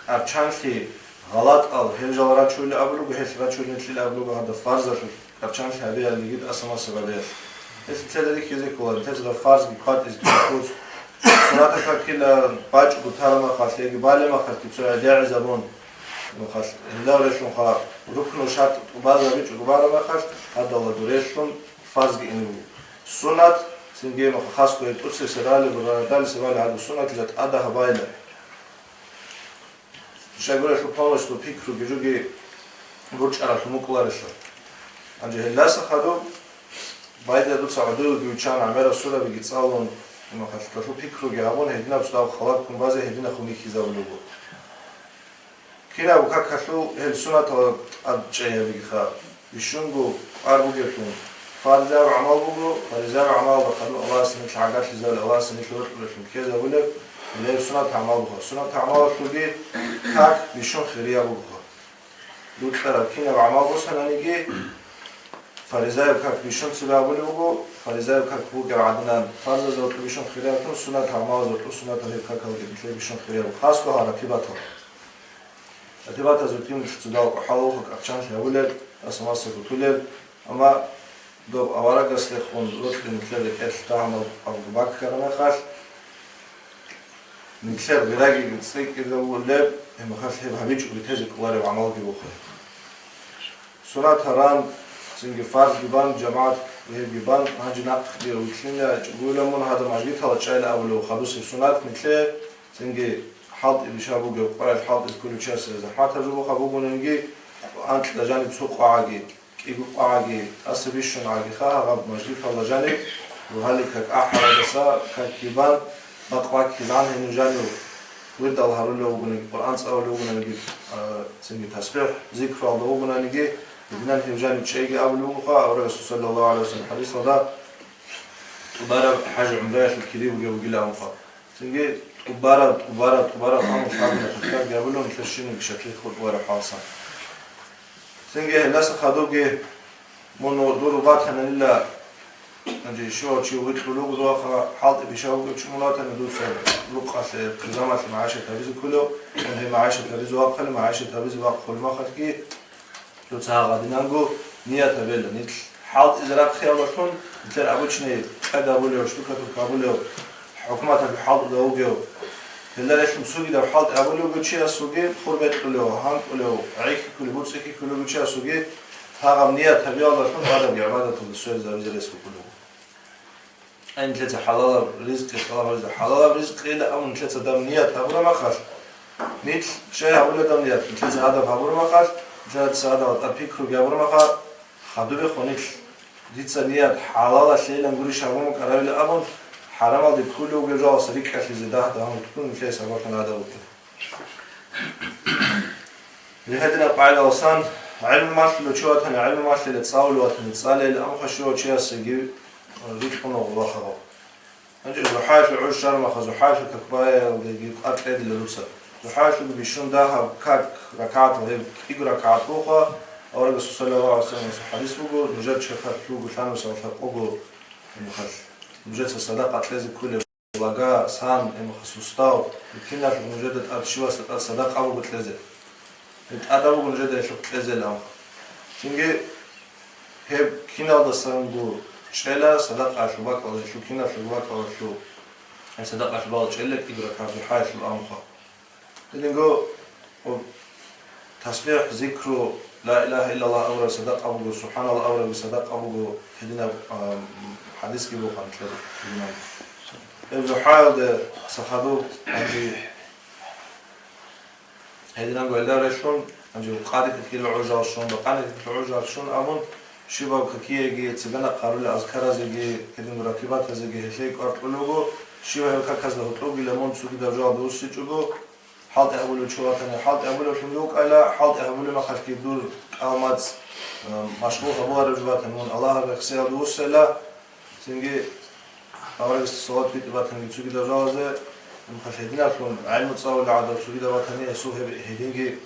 къарчанлъи гъалатӀал гьел жал рачулел абулего, гьелъ рачулел нилъил абулего гьадаб фарзалъулъ къарчанлъи гьабиялдеги тӀаса-маса гьабиялъ. Гьелъ нилъеда рихьизе ккола, нилъеца доб фарзги кватӀизе тӀад ккоц. Сунатал какила бачӀго тарамахалъ яги балемахалъги цо гӀедегӀизабун, махалъ гьелда релълъунха Рукну шартӀ тӀубазабичӀого бараб мехалъ, гьадала дурелъун фарзги ине буго. Суннат, цинги муха хасго гьеб тӀуцеб сабали, радали сабали гьадаб суннатлъила тӀада гьабайила. Щайгурелъул полностью пикруги жуги бурчӀаралъун букӀуларелъул. Гьанже гьелдаса хадуб, байда дуца гӀодовеги виччан, гӀемераб сурабиги цӀалун, махалъ пикруги гьабун, гьединаб цо дагьаб халатгун базе гьединахъун бихьизабулеб буго. Кинабго какалъул гьел сунатал тӀад чӀей гьабигиха. Бищунго кӀвар бугеблъун, фарзаяб гӀамал буго, фаризаяб гӀамалда хадуб Аллагьас нилъ гӀагарлъизабулеб, Аллагьас нилъ рокьулелъун ккезабулеб, гьеле сунат гӀамал буго. Сунат гӀамалалъулги как бищун хирияб буго. Рукьараб кинаб гӀамал босананиги, фаризаяб как бищун цебе абулеб буго, фаризаяб как бугеб гӀадинан, фарзазда гьоркьоб бищун хирияб, сунат гӀамалазда гьоркьоб сунатал гьеб какалги нилъее бищун хирияв. Хасго гьаракибатал. Ратибатазул киналъ цо дагьаб кӀвахӀалалха кӀарчӀанлъи гьабулел, тӀаса-масаго тулел, амма доб аварагасдехун рокьи нилъер рекӀелъ дагьаб абу баккараб мехалъ, нилъер гъираги цӀикӀкӀидавулеб, гьеб мехалъ гьеб гьабичӀого тезе кӀолареб гӀамалги бухъе. Сунат гьаран, цинги фарзги бан, жамагӀат гьебги бан, гьанже нахъги вилълъина чӀугуйилан мун гьадаб мажгиталда чӀайилан абулев хадусеб сунат нилъее, цинги хӀалтӀи бищун бугев къварил хӀалтӀизе кколев чиясе захӀматаб жо бугеб бугониги, анкьда жаниб цо къвагӀаги, кӀиго къвагӀаги, тӀаса бищун гӀагиха гьаб мажгиталда жаниб, рогьалил как ахӀарадаса как кибан, бакъ баккилан гьенив жанив, вирдал гьарулев вугониги, Къуръан цӀалулев вугониги, а, цинги тасбихӀ, зикруялда вугониги, гьединан гьев жанив чӀейги абулеб бугоха, аварагасул саллаллагьу гӀалайгьи вассалам хӀадисалда, тӀубараб хӀаж-гӀумраялъул кири бугев вугилан абунха. Цинги тӀубараб, тӀубараб, тӀубараб гьанул лъабна тахтарги гьабулев нилъер щинаб гишатлъи хутӀулареб хӀалсан. Цинги гьелдаса хадубги мун дур батананила, гьанже щивав чи витӀулев вуго дугьахъа, хӀалтӀи бищун бугев чи мун ватани, дуца рукъалъе, хъизамалъе магӀишат гьабизе кколев, мун гьеб магӀишат гьабизе вахъали, магӀишат гьабизе вахъулеб мехалъги, дуца гьагъадинанго ният гьабила. Нилъ хӀалтӀизе рахъиялдалъун, нилъер обычный кьед абулев, штукатурка абулев, хӀукуматалъул хӀалтӀуда вугев, гьелда релълъун цогидаб хӀалтӀи абулев вуго чиясулги, хур бекьулев, гьанкӀулев, гӀихьи кколев, буцӀихьи кколев вуго чиясулги, гьагъаб ният гьабиялдалъун гьадаб гӀибадаталда сверизабизе рес букӀулев вуго. Ай, нилъеца хӀалалаб ризкъи тӀалаб гьабизе, хӀалалаб ризкъила абун нилъеца даб ният гьабураб мехалъ, нилъ щай гьабулеб даб ният, нилъеца гьадаб гьабураб мехалъ, нилъеца гьадаб тӀад пикруги гьабураб мехалъ, хадубехун нилъ, дица ният хӀалалалъейилан гурищ гьабун букӀаравила абун, хӀарамалде кколев вугев жаласа рикӀкӀалъизе дагь-дагьун тун нилъее сабаблъун гьадаб букӀин. Гьединаб къагӀидалъан, гӀелму малъулев чи ватани, гӀелму малъила, цӀалулев ватани, цӀалейила, амма щивав чиясеги рикьун вуго вахъа. Гьанже ЗухӀаялъул гӀуж щвараб мехалъ, ЗухӀаялъул как баяялдеги къватӀ кьедила дуца. ЗухӀаялъулги бищун дагьаб как ракагӀат ва гьеб кӀиго ракагӀат буго, аварагасул саллаллагьу гӀалайгьи вассаламасул хӀадис буго, нужер черхалъ лъугьун-лъугьун, нужеца садакъа кьезе кколеб. Лага, сан, гьеб мехалъ сустав, киналъ нужеда тӀад щивасда тӀад садакъа буго кьезе. Гьеб тӀадаб буго нужеда гьелъухъ кьезе, амма. Цинги гьеб киналдасанго чӀела садакъаялъул бакӀалда, гьелъул киналъул бакӀалдалъун гьеб садакъаялъул бакӀалда чӀела кӀиго ракагӀат ЗухӀаялъул, амма. Гьединго, о, тасбихӀ, зикру, ла илагьа иллаллагь абураб садакъа буго, субхӀаналлагь абураб садакъа буго, гьединаб, а, хӀадисги буго гьанкье гьединаб. Гьеб ЗухӀаялде сахадуб гьанже гьединаб гвелда релълъун, гьанже къаде какила гӀужал щун, бакъане какила гӀужал щун абун, щибаб какиеги, цебе нахъ гьарулел азкаразеги, гьединго ратибатазеги гьелъие кӀвар кьолеб буго, щибаб гьеб каказда гьоркьобгила мун цогидаб жо гьабулев вуссичӀого, хӀалтӀи гьабулев чи ватани, хӀалтӀи гьабулевлъунги вукӀайила, хӀалтӀи гьабулеб мехалъги дур кӀал-мацӀ, э, машгъул гьабуларев жо батани, мун Аллагьас рехсеялде вуссейила, цинги аварагасда салават битӀи батани цогидаб жалазе, мухъалъ гьединаблъун гӀелму цӀалулел гӀадаб цогидаб батани, гьесул гьеб гьединги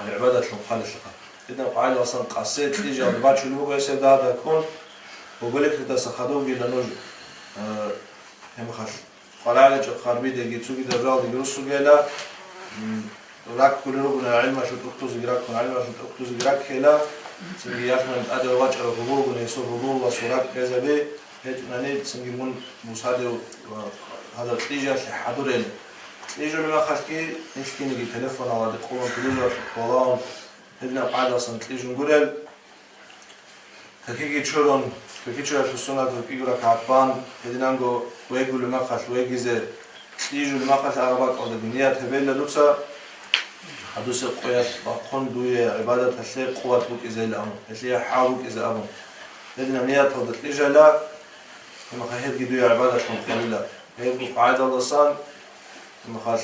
гӀибадатлъун хъвалелъулха. Гьединаб къагӀидалъан къасе кьижалде бачулеб буго гьесие дагь-дагьккун, боголикалдаса хадубгила нуж, э, гьеб мехалъ. КъваригӀел чӀахъ гьарбидеги, цогидаб жалдеги руссугейила, м, раккулел ругони гӀелмалъул тӀухьдузеги раккун, гӀелмалъул тӀухьдузеги раккейила, цинги ялъунани тӀаде вачӀарав гьоболгун гьесул гьоболалъул ракӀ гьезаби, гьечӀунани цинги мун мусадив ва гьадаб кьижалъе хӀадурел. Кьижулеб мехалъги, нилъ киниги телефоналда къулун телевизорлъухъ балагьун, Гьединаб къагӀидалъун кьижун гурел, какиги чурун, какичуялъул сунат рукӀиго ракагӀат бан, гьединанго вегулеб мехалъ вегизе, кьижулеб мехалъ гьаб бакӀалдаги ният гьабейила дуца, гьадусе къоялъ бахъун дуе гӀибадаталъе къуват букӀизейилан, гьелъие хӀал букӀизе абун. Гьединаб нияталда кьижайила, гьебмехалъ гьебги дуе гӀибадатлъун кколила. Гьебго къагӀидалдасан, гьебмехалъ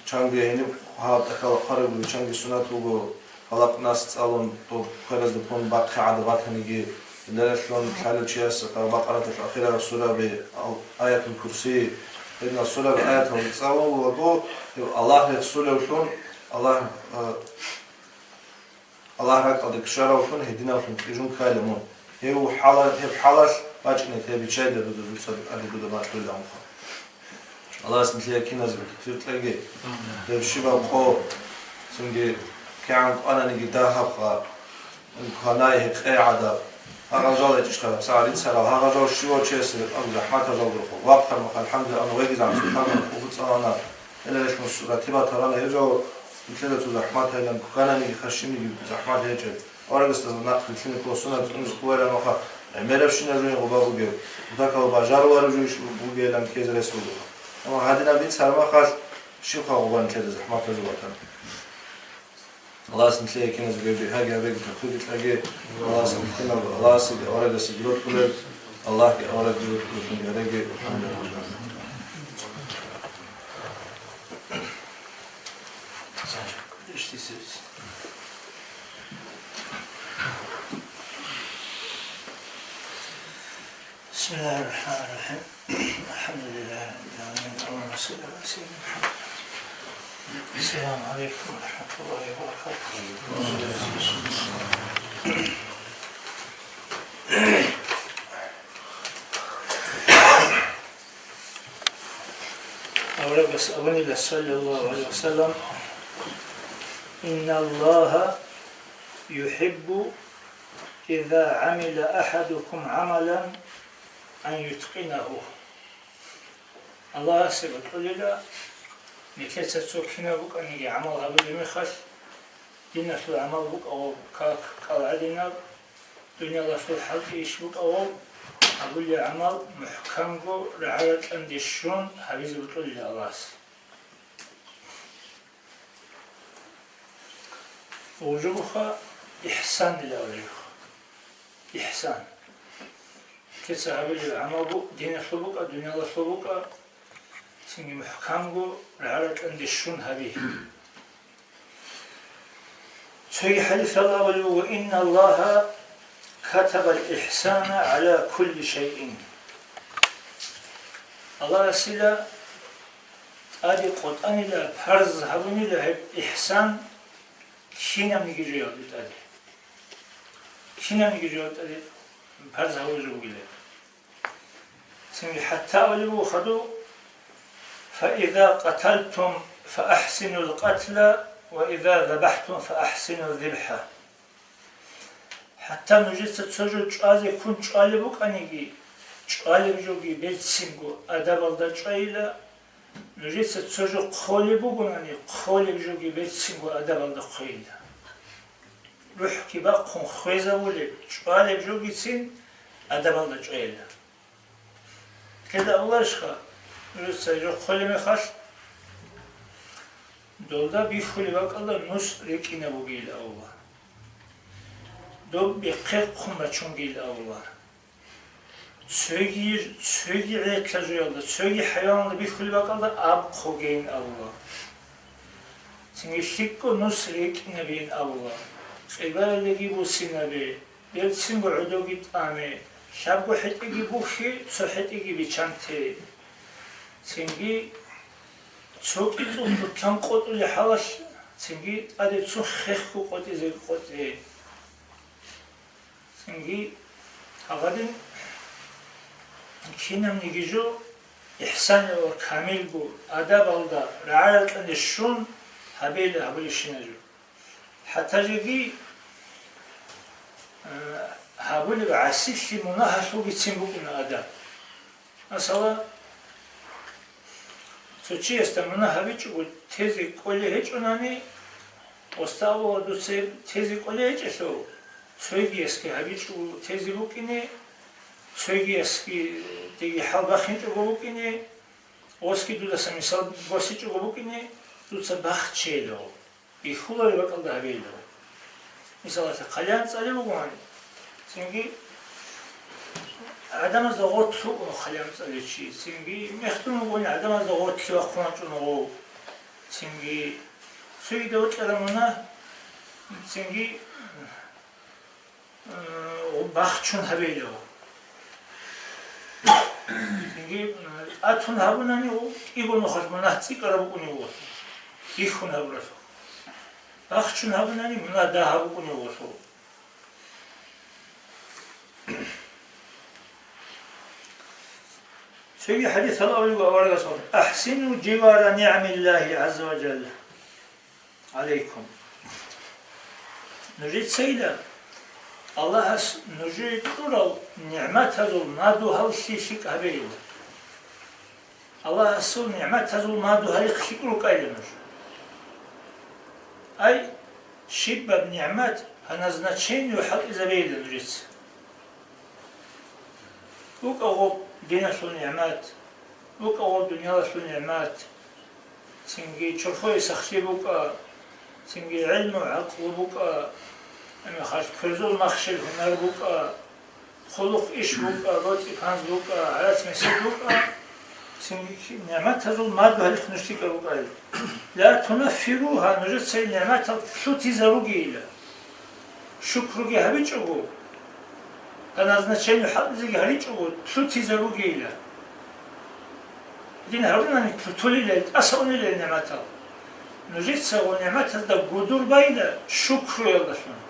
чанги гьениб гьаб тӀахьал хъвараб буго, чанги сунат буго, халакъ нас цӀалун, доб хверазда пун бахъи гӀадаб батаниги, гьелдалъун лъалев чияс Бакъараталъ ахирараб сураби, ал-, Аятул Курси, гьединал сураби аятал цӀалун вуго, гьев Аллагь рехсулевлъун, Аллагь, а, Аллагь ракӀалде ккараллъун гьединаллъун кьижун ккайла мун. Гьев хӀала-, гьеб хӀалалъ бачӀине те биччайда дуда дуца аде дуда батулла амха. Аллагьас нилъее киназего тавфикъ кьеги. Гьеб щибаб къо, цинги кигӀан кӀвананиги дагьабха, кванай гьекъей гӀадаб. Гьагъал жал гьечӀищха гьаб сагӀат рицарал, гьагъал жал щивав чиясе абу захӀматал жал дурхъа. Вахъармаха, алхӀамдулиллагь, ана вегизан султанан къугъу цӀалана. Гьеле гьелъун ратибат гьарана гьеб жо, нилъеда цо захӀмат гьайилан, кукананиги хашиниги захӀмат гьечӀеб. Аварагасда нахъ рилълъине ккола сунат цӀунизе кколареб мехалъ, гӀемерабщинаб жо гъоба бугеб, кутакал бажарулареб жо иш бугейилан ккезе рес бугоха. Амма гьадинаб бицараб мехалъ, щибха гъоба нилъеда захӀматаб жо батана. Аллагьас нилъее киназего гьеб бигьаги гьабеги тавфикъ кьеги, Аллагьас нилъеда, Аллагьасги аварагасги рокьулел, Аллагьги аварагги рокьулеллъун гьареги, алхӀамдулиллагь. بسم الله الرحمن الرحيم. الحمد لله رب العالمين. اللهم صل على سيدنا محمد. السلام عليكم ورحمة الله وبركاته. Аварагас абунила, саллаллагьу гӀалайгьи ва саллам: إن الله يحب إذا عمل أحدكم عملا أن يتقنه. Аллагьасе батулила, нилъеца цо кинаб букӀаниги гӀамал гьабулеб мехалъ, диналъул гӀамал букӀа ва как кӀал гӀадинаб, дуниялалъул хӀалтӀи иш букӀа ва гьабулеб гӀамал мухӀкамго рагӀа-ракьанде щун гьабизе батулила Аллагьасе. Вужубуха, ихсанила вужубуха. Ихсан. Кица гьабилеб гӀамал бу-, диналъул букӀа, дуниялалъул букӀа, цинги мухӀкамго рагӀа-ракьанде щун гьаби. Цоги хӀадисалда абулеб буго: إن الله كتب الإحسان على كل شيء. Аллагьасила тӀаде къотӀанила, парз гьабунила гьеб ихсан кинабниги жоялде тӀаде. Кинабниги жоялде тӀаде парз гьабулеб бугила. Цинги хӀатта абулеб буго хадув: فإذا قتلتم فأحسنوا القتل وإذا ذبحتم فأحسنوا الذبح. ХӀатта нужеца цо жо чӀвазе ккун чӀвалеб букӀаниги, чӀвалеб жоги берцинго адабалда чӀвайила, нужеца цо жо хъолеб бугонани, хъолеб жоги берцинго адабалда хъвейила. РухӀги бахъун хвезабулеб, чӀвалеб жогицин адабалда чӀвайила. Кеда авлашха, нужеца жо хъолеб мехалъ, долда бихьулеб бакӀалда нус рекӀинаб бугейил авла. Доб бехъе хъун бачунгейил авла. Цоги, цоги гӀетлъа жоялда, цоги хӀайваналда бихьулеб бакӀалда аб хъогейин авла. Цинги лъикӀго нус рекӀинабейин авла. Къибаялдеги бусинабе, берцинго гӀодовги тӀаме, лъабго хӀетӀеги бухье, цо хӀетӀеги бичанте. Цинги цо кӀицӀул путлан къотӀулеб хӀалалъ, цинги тӀаде цо хехго къотӀизеги къотӀе. Цинги гьагъадин кинабниги жо ихсанилан камилго адабалда рагӀа-ракьанде щун гьабейила гьабулебщинаб жо. ХӀатта жеги, э, гьабулеб гӀасилъи мунагьалъулгицин букӀуна адаб. Масала, цо чиясда мунагь гьабичӀого тезе кӀолей гьечӀонани, Оста Аллагьас дуца тезе кӀолей гьечӀелъул, цогиясги гьабичӀого тезе букӀине, цогиясги деги хӀал бахинчӀого букӀине, осги дудаса мисал босичӀого букӀине, дуца бахчейило, бихьулареб бакӀалда гьабейило. Мисалалъе, хъалиян цӀали бугони, цинги гӀадамазда гъорлъ вукӀун хъалиян цӀаличи, цинги мехтун вугони, гӀадамазда гъорлъ вахъун вачӀун гъов, цинги цогида вокьараб мунагь, цинги, э, бахчун гьабейило. Цинги, э, тӀатун гьабунани, кӀиго нухалъ мунагь цӀикӀкӀараб букӀунеб буго, бихьун гьабуралъухъ. Бахчун гьабунани, мунагь дагьаб букӀунеб буго. Цоги хӀадисалда абулеб аварагас: «Ахсину живара нигӀмиллагьи гӀазза ва жалла гӀалайкум». Нужецайила Аллагьас нужее кьурал нигӀматазул мадугьаллъи лъикӀ гьабейила. Аллагьасул нигӀматазул мадугьалихъ лъикӀ рукӀайила нуж. Ай, щибаб нигӀмат гьанаб значение хӀалтӀизабейила нужеца. БукӀа гъоб диналъул нигӀмат, букӀа гъоб дуниялалъул нигӀмат, цинги чорхое сахлъи букӀа, цинги гӀилму-гӀакълу букӀа, гьебмехалъ кверзул махщел гьунар букӀа, хъулухъ иш букӀа, боцӀи-панз букӀа, гӀарац-месед букӀа, цинги нигӀматазул мадугьалихъ нуж лъикӀал рукӀайила. Ла тунаффиругьа, нужеца гьел нигӀматал лъутизаругейила. Шукруги гьабичӀого, по назначению хӀалтӀизеги гьаричӀого, лъутизаругейила. Дин гьарунани лъутулила, тӀаса унила нигӀматал. Нужеца гъо нигӀматазда гудур байила шукруялдалъун.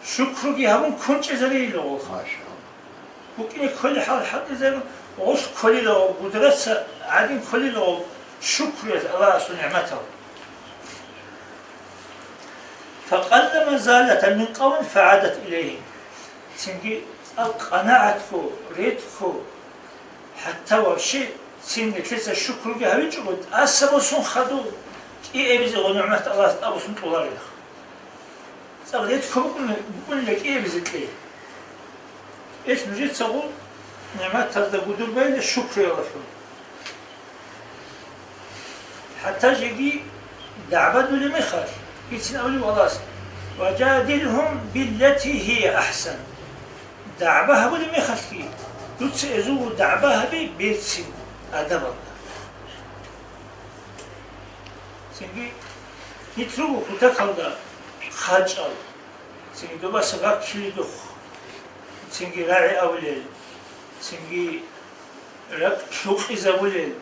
Шукруги гьабун кунчӀезарейила гъолха. БукӀине кколей хӀал хӀалтӀизарун, гъолъ кколила гъоб, гудраца гӀадин кколила гъоб шукруялъ Аллагьасул нигӀматал. Факъалла ма залат мин къавмин фагӀадат илайгьим. Цинги цӀакъ къанагӀатго, редго, хӀатта вообще цин нилъеца шукруги гьавичӀого, тӀаса босун хадув кӀиабизе гъо нигӀмат Аллагьас тӀабусун тӀоларила. ЦӀакъ редго букӀун-, букӀунила кӀиабизе кьей. Ил нужеца гъо нигӀматазда гудур байила шукруялдалъун. ХӀатта жеги дагӀба дулеб мехалъ, бицин абулеб Аллагьас: «Важадилгьум биллати гьия ахӀсан». ДагӀба гьабулеб мехалъги, дуца гьезулго дагӀба гьабе берцин адабалда. Цинги нилъ руго кутакалда хъачӀал, цинги добаса баккилидухъ, цинги рагӀи авлел, цинги ракӀ лъукъизабулел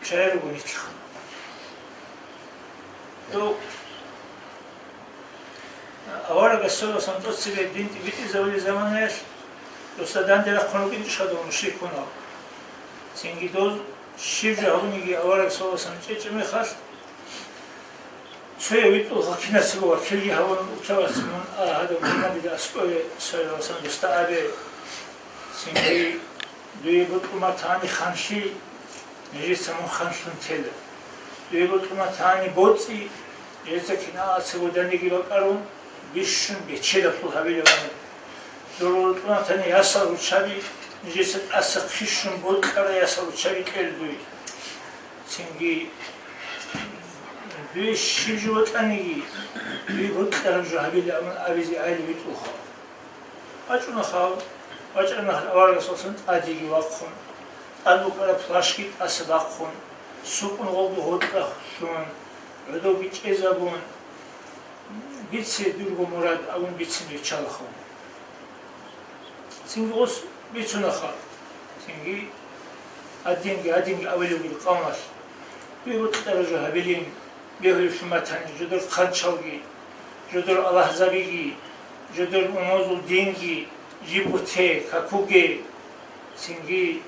чагӀи руго нилъ. Дов аварагас саллаллагьу гӀалайгьи ва саллам тӀоцебе дин битӀизабулеб заманаялъ, досда данде рахъун рукӀинчӀищха дов мушрикунал? Цинги дов щиб жо гьабуниги авараг саллаллагьу гӀалайгьи ва саллам чӀечӀеб мехалъ, цояв витӀулха киназего вакилги гьавун, утавас мун а гьадав Мухаммадида аскӀове, саллаллагьу гӀалайгьи ва саллам, досда абе, цинги дуе бутӀрул матани ханлъи, нижеца мун ханлъун тела. Дуе бутӀрул матани боцӀи, нижеца киналцаго даниги бакӀарун, бищун бечедалъул гьабилебани. Дур бутӀрул матани ясал руччаби, нижеца тӀаса хъищун бокьарай ясал руччаби кьел дуе. Цинги дуе щиб жо бокьаниги, дуе бокьараб жо гьабилеб абун абизе айли витӀулха. ВачӀунаха, вачӀараб мехалъ аварагасуласан тӀадеги вахъун, тӀад букӀараб плащги тӀаса бахъун, сукъун гъолда гъоркьа лъун, гӀодовги чӀезабун, бице дурго мурад абун бицин риччалаха. Цинги гъос бицунаха, цинги гьадинги, гьадинги авилевгил къавмалъ. Дуе бокьараб жо гьабилин, бегьулев лъуматани, жодор хъанчалги, жодор аллагьзабиги, жодор умумузул динги, жибго те, какуге, цинги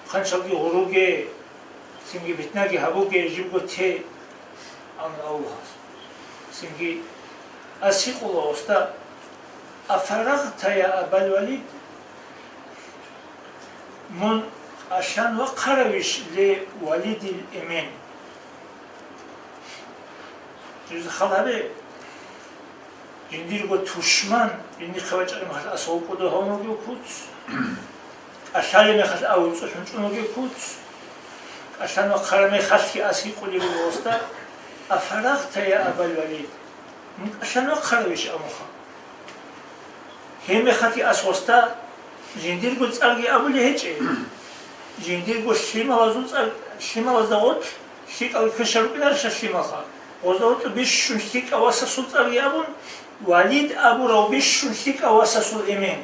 хъанчалги гъуруге, цинги битнаги гьабуге, жибго те, амма Аллагьас. Цинги асикъула уста, афарагъта я Абал Валид, мун кӀалъан вахъаравищ, ле Валидил Эмен? Жуз хал гьабе, жиндирго тушман, жиндихъе вачӀараб мехалъ асул кӀодо гьавун вугев куц, кӀалъалеб мехалъ авул цӀухӀун чӀун вугев куц, кӀалъан вахъараб мехалъги ас гьикъулеб буго гъосда: «Афарагъта, я Абал Валид? Мун кӀалъан вахъаравищ?» амуха. Гьеб мехалъги ас гъосда жиндирго цӀарги абулей гьечӀеб. Жиндирго лъималазул цӀар, лъималазда гъоркь лъикӀал квешал рукӀинарищ лъималха? Гъозда гъоркь бищун лъикӀав васасул цӀарги абун, Валид абурав бищун лъикӀав васасул эмен.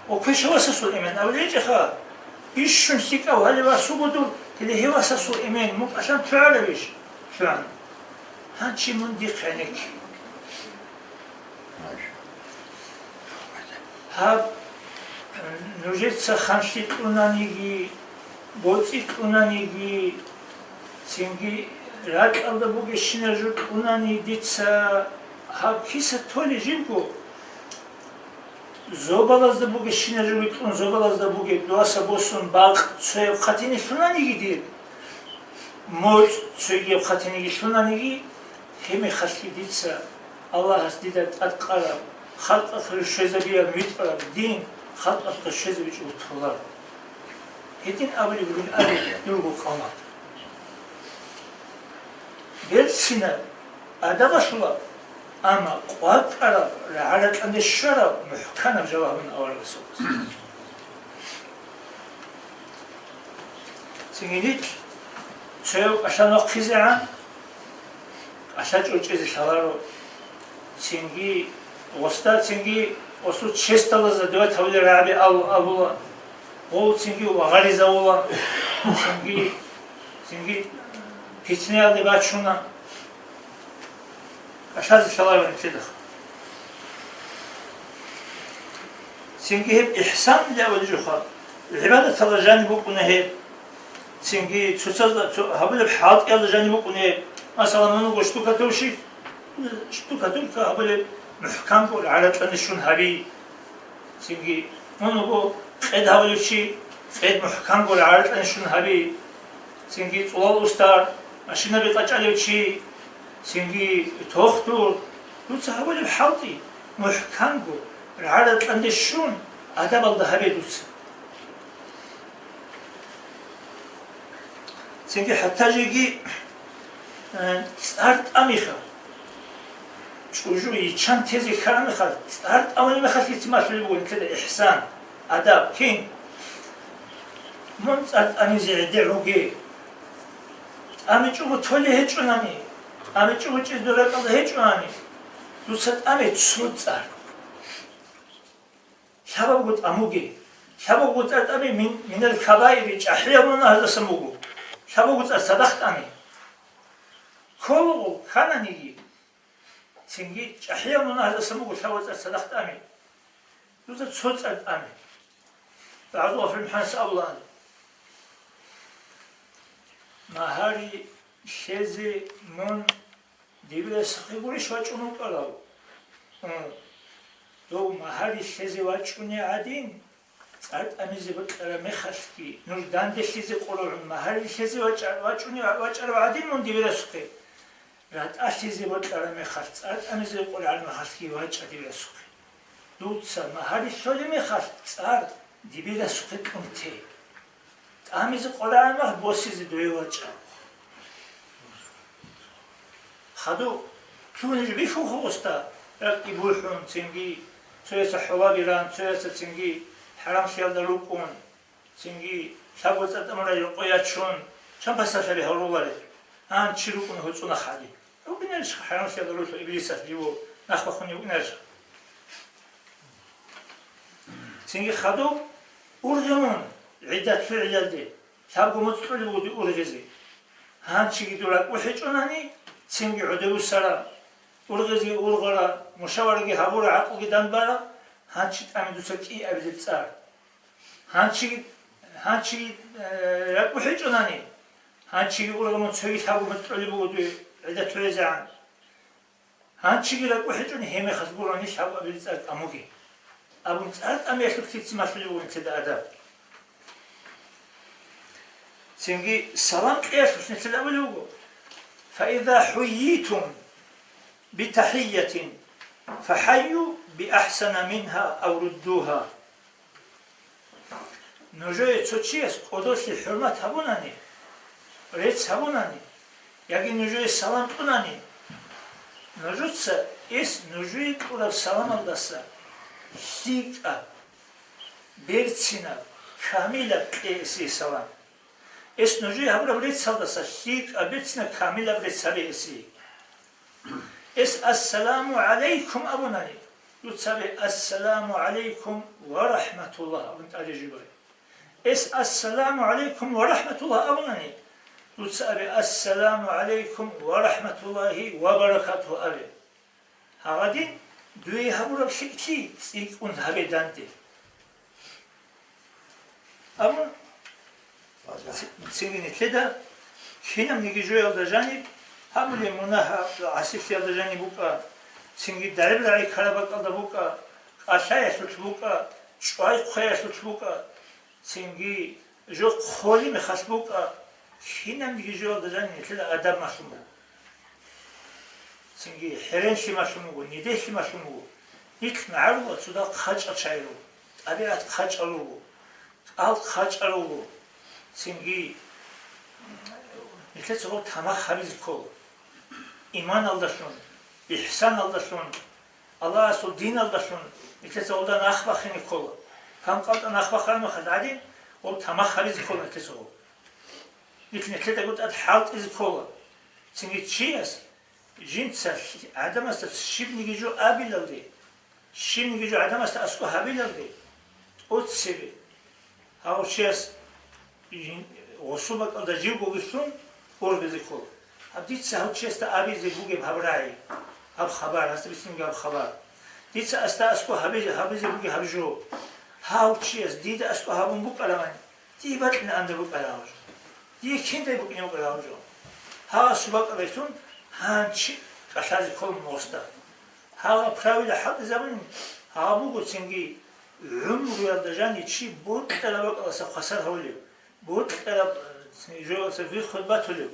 Ва квешав васасул эмен абулей гьечӀеха, бищун лъикӀав гьалев вас вуго дур, гьеле гьев васасул эмен, мун кӀалъан лъугӀаравищ? ЛъугӀан. Гьанчи мун дихъ гӀенекке. Гьаб, э, нужеца ханлъи кьунаниги, боцӀи кьунаниги, цинги ракьалда бугещинаб жо кьунани дица гьаб киса толи жибго, зобалазда бугещинаб жо кьун, зобалазда бугеб дуаса босун бакъ цояб хъатине лъунаниги дир, моцӀ цогияб хъатинеги лъунаниги, гьеб мехалъги дица Аллагьас дида тӀадкъараб, халкъалъе щвезабияб витӀараб дин халкъалъе щвезабичӀого толаро. Гьедин абулеб бугин абе дурго къавмалъ. Берцинаб, адабалъулаб, амма къвакӀараб, рагӀа-ракьанде щвараб, мухӀканаб жаваб гьабун аварагасул. Цинги нилъ цояв кӀалъан вахъизегӀан, кӀалъа чӀорчӀезе лъаларо. Цинги гъосда, цинги гъосул честалазда деват гьавулел рагӀаби ал-, абула. Гъов цинги вагъаризавула. Цинги, цинги питниялде бачуна. КӀалъазе лъаларун нилъеда. Цинги гьеб ихсан лъаваличӀоха, гӀибадаталда жаниб букӀуна гьеб. Цинги цоцазда цо гьабулеб хӀалтӀиялда жаниб букӀуна гьеб. Масала, мун вуго штукатурщик, штукатурка гьабулеб мухӀкамго рагӀа-ракьанде щун гьаби. Цинги мун вуго къед гьабулев чи, къед мухӀкамго рагӀа-ракьанде щун гьаби. Цинги цӀулал устар, машинаби къачӀалев чи, цинги тохтур, дуца гьабулеб хӀалтӀи, мухӀканго, рагӀа-ракьанде щун, адабалда гьабе дуца. Цинги хӀатта жеги, э, цӀар тӀамиха, чӀужу йиччан тезе ккараб мехалъ, цӀар тӀамулеб мехалъ гьитин малъулеб буго нилъеда ихсан, адаб, кин? Мун цӀар тӀамизе гӀедегӀуге. ТӀамичӀого толи гьечӀонани, тӀамичӀого чӀезе дур ракӀалда гьечӀонани, дуца тӀаме цо цӀар. Лъабабго тӀамуге. Лъабабго цӀар тӀаме мин-, минал кабаири, чӀахӀиял мунагьаздасан буго. Лъабабго цӀар цадахъ тӀаме. Кколого ккананиги, цинги чӀахӀиял мунагьаздасан буго лъабабго цӀар цадахъ тӀаме. Дуца цо цӀар тӀаме. БагӀдул Гъафурил МухӀаммадас абула: «Магьари лъезе мун дибирасухъе гурищ вачӀун вукӀарав?» Ун. Дов магьари лъезе вачӀуней гӀадин, цӀар тӀамизе бокьараб мехалъги, нуж данделъизе къорогӀун магьари лъезе вачӀа-, вачӀуней вачӀарав гӀадин мун дибирасухъе. РатӀалъизе бокьараб мехалъ, цӀар тӀамизе къоргӀараб мехалъги вачӀа дибирасухъе. Дуца магьари лъолеб мехалъ, цӀар дибирасухъе кьун те. ТӀамизе къоргӀараб мехалъ босизе дуе вачӀа. Хадуб, лъугьунеб жо бихьулха гъосда, ракӀги бухӀун, цинги цоясда хӀолаби ран, цоясда цинги хӀарамлъиялда рукӀун. Цинги лъабго цӀар тӀамурай рокъой ячун, чан пасалъаби гьарулари? Гьан, чи рукӀун гьуцӀуна хъали. РукӀинарищха хӀарамлъиялда рулъу иблисалъ живго нахбахъун вукӀинарищха? Цинги хадуб, ургъе мун, гӀиддат лъугӀиялде, лъабго моцӀ кьолеб буго дир ургъизе. Гьанчиги дур ракӀ бухӀичӀонани, цинги гӀодове вуссара, ургъизеги ургъара, мушавараги гьабура, гӀакълуги данбара, гьанчи тӀаме дуца кӀиабилеб цӀар. Гьанчи, гьанчи, э, ракӀ бухӀичӀонани, гьанчиги ургъамун цоги лъабго моцӀ кьолеб буго дуе гӀиддат лъугӀизегӀан. Гьанчиги ракӀ бухӀичӀони гьеб мехалъ гурони лъабабилеб цӀар тӀамуге. Абун цӀар тӀамиялъулъ лъица малъулеб бугин цеда адаб. Цинги салам кьеялъулъ нилъеда абулеб буго: «Фаиза хӀуййитум битахӀийятин, фахӀайю биахӀсана мингьа ав руддугьа». Нужее цо чияс кӀодолъи хӀурмат гьабунани, рецц гьабунани, яги нужее салам кьунани, нужеца эс нужее кьураб саламалдаса лъикӀаб, берцинаб, камилаб кье эсие салам. Эс нужее гьабураб реццалдаса лъикӀаб, берцинаб, камилаб рецц гьабе эсие. Эс «Ассаламу гӀалайкум» абунани, дуца абе «Ассаламу гӀалайкум ва рахӀматуллагь» абун тӀаде жибай. Эс «Ассаламу гӀалайкум ва рахӀматуллагь» абунани, дуца абе «Ассаламу гӀалайкум ва рахӀматуллагьи ва баракатугьу» абе. Гьагъадин дуе гьабураб лъикӀлъи цӀикӀкӀун гьабе данде. Амма ци-, цинги нилъеда кинабниги жоялда жаниб гьабулеб мунагь гӀасилъиялда жаниб букӀа, цинги дагӀб-рагӀи ккараб бакӀалда букӀа, кӀалъаялъулъ букӀа, чӀвай-хъвеялъулъ букӀа, цинги жо хъолеб мехалъ букӀа, кинабниги жоялда жаниб нилъеда адаб малъун буго. Цинги хӀеренлъи малъун буго, нидерлъи малъун буго. Нилъ магӀарулал цо дагь хъачӀал чагӀи руго, тӀабигӀат хъачӀал руго, кӀал хъачӀал руго. Цинги нилъеца гьеб тамах гьабизе ккола. Иманалдалъун, ихсаналдалъун, Аллагьасул диналдалъун нилъеца гьелда нах бахине ккола. Кам къалтӀа нах бахараб мехалъ гӀадин, гьеб тамах гьабизе ккола нилъеца гьеб. Нилъ нилъедаго тӀад хӀалтӀизе ккола. Цинги чияс Жинца гӀадамасда щибниги жо абилалде, щибниги жо гӀадамасда аскӀоб гьабилалде, тӀоцебе гьав чияс жин-, гъосул бакӀалда живгоги лъун ургъизе ккола. Гьаб дица гьав чиясда абизе бугеб гьаб рагӀи, гьаб хабар, гьасда бицунеб гьаб хабар. Дица асда аскӀоб гьабизе, гьабизе бугеб гьаб жо. Гьав чияс дида аскӀоб гьабун букӀаравани, Дие бокьине анда букӀараб жо. Дие киндай букӀине букӀараб жо. Гьагъасул бакӀалдалъун гьанчи кӀалъазе ккола гъосда. Гьагъа правила хӀалтӀизабунин, гьагъа буго цинги гӀумруялда жани чи бокьараб бакӀалдаса хвасар гьавулев, бокьараб, э, жоялдаса виххун батулев.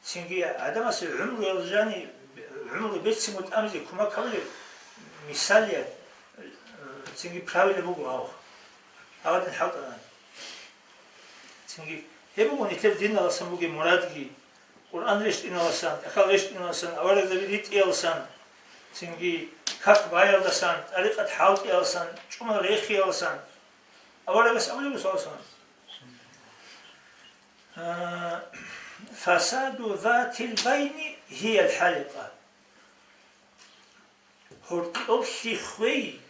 Цинги гӀадамасе гӀумруялда жани, гӀумру берцинго тӀамизе кумек гьабулеб мисалияб, э, цинги правила буго гьав. Гьагъадин хӀалтӀана. Цинги гьеб буго нилъер диналасан бугеб мурадги, Къуръан рещтӀиналасан, тӀахьал рещтӀиналасан, аварагзаби ритӀияласан, цинги как баялдасан, тӀарикъат хӀалтӀияласан, чӀумал рехияласан. Аварагас абулеб буго, саллаллагьу гӀалайгьи ва саллам, А, «Фасаду затил байна гьиял хӀаликъа». Гьоркьоблъи хвей,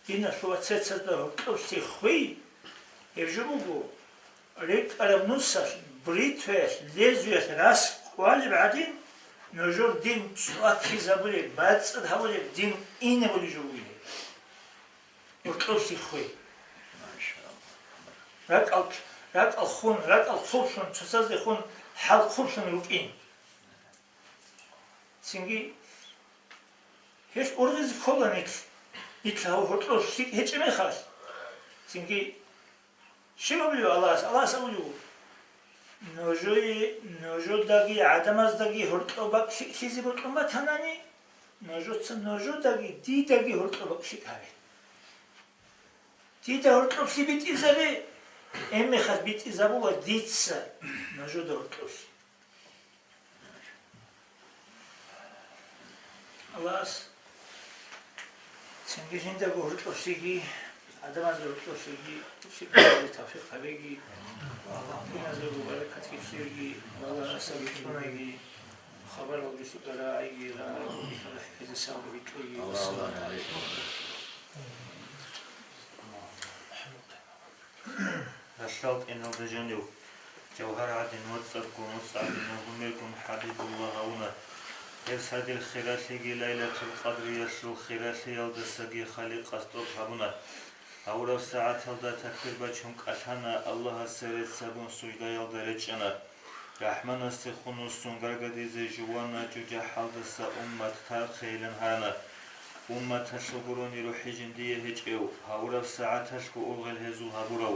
диналъул вацецазда гьоркьоблъи хвей, гьеб жо буго, рекӀараб нусалъ, бритваялъ, лезвиялъ рас кӀвалеб гӀадин, нужер дин цӀвакизабулеб, бацӀцӀад гьабулеб дин инабулеб жо бугилан. Гьоркьоблъи хвей. РакӀал, ракӀал хун, ракӀал хъублъун, цоцаздехун хӀал хъублъун рукӀин. Цинги гьелъ ургъизе ккола нилъ, нилъ гьав гьоркьоб лъикӀ гьечӀеб мехалъ. Цинги щиб абулев Аллагьас? Аллагьас абулев: «Нужее, нужедаги гӀадамаздаги гьоркьоб бакӀ лъикӀлъизе бокьун батанани, нужеца нужедаги дидаги гьоркьоб бакӀ лъикӀ гьабе». Дида гьоркьоблъи битӀизабе, гьеб мехалъ битӀизабула дица нужеда гьоркьоблъи. Аллагьас цинги жиндаго гьоркьоблъиги, гӀадамазда гьоркьоблъиги, лъикӀаб тавфикъ гьабеги, диназдаго баракатги лъеги, балагьарасаби цӀунаги, хабаралги лъикӀа рагӀиги, рагӀиги, хӀисабги бикьиги. Вассаламу гӀалайкум. Ралъдал тӀиналда жанив, жавгьар гӀадин вацӀцӀадго, муцӀ гӀадин гьумергун ХӀабибуллагь гьавуна. Гьеб садил хиралъиги Лайлатул Къадриялъул хиралъиялдасаги Халикъас тӀокӀ гьабуна. Гьавураб сагӀаталда такбир бачун кӀалъана, Аллагьасе рецц гьабун суждаялда речӀчӀана. РахӀманасде хун вуссун гаргадизе жувана жужахӀалдаса уммат тархъейилан гьарана. Умматалъул гурони рухӀи жиндие гьечӀев, гьавураб сагӀаталъго ургъел гьезул гьабурав.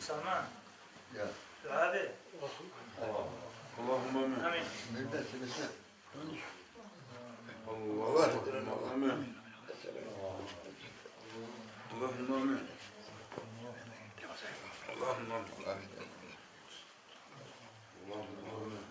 Сама. Я. Дугьабе. Аллагьумма амин. Амин. Мирда, сибисна. Аллагьумма амин. Аллагьумма амин. Аллагьумма амин. Аллагьумма амин.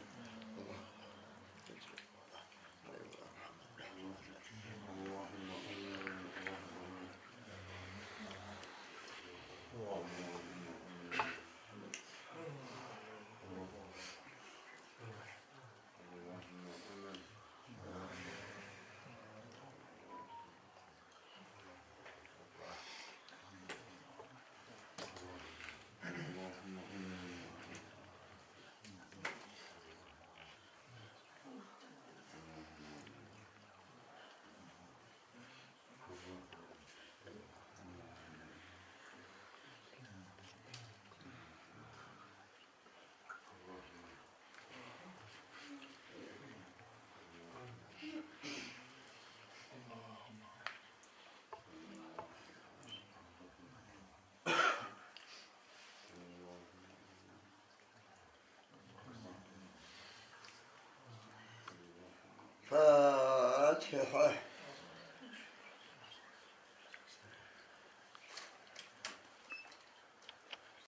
الفاتحة.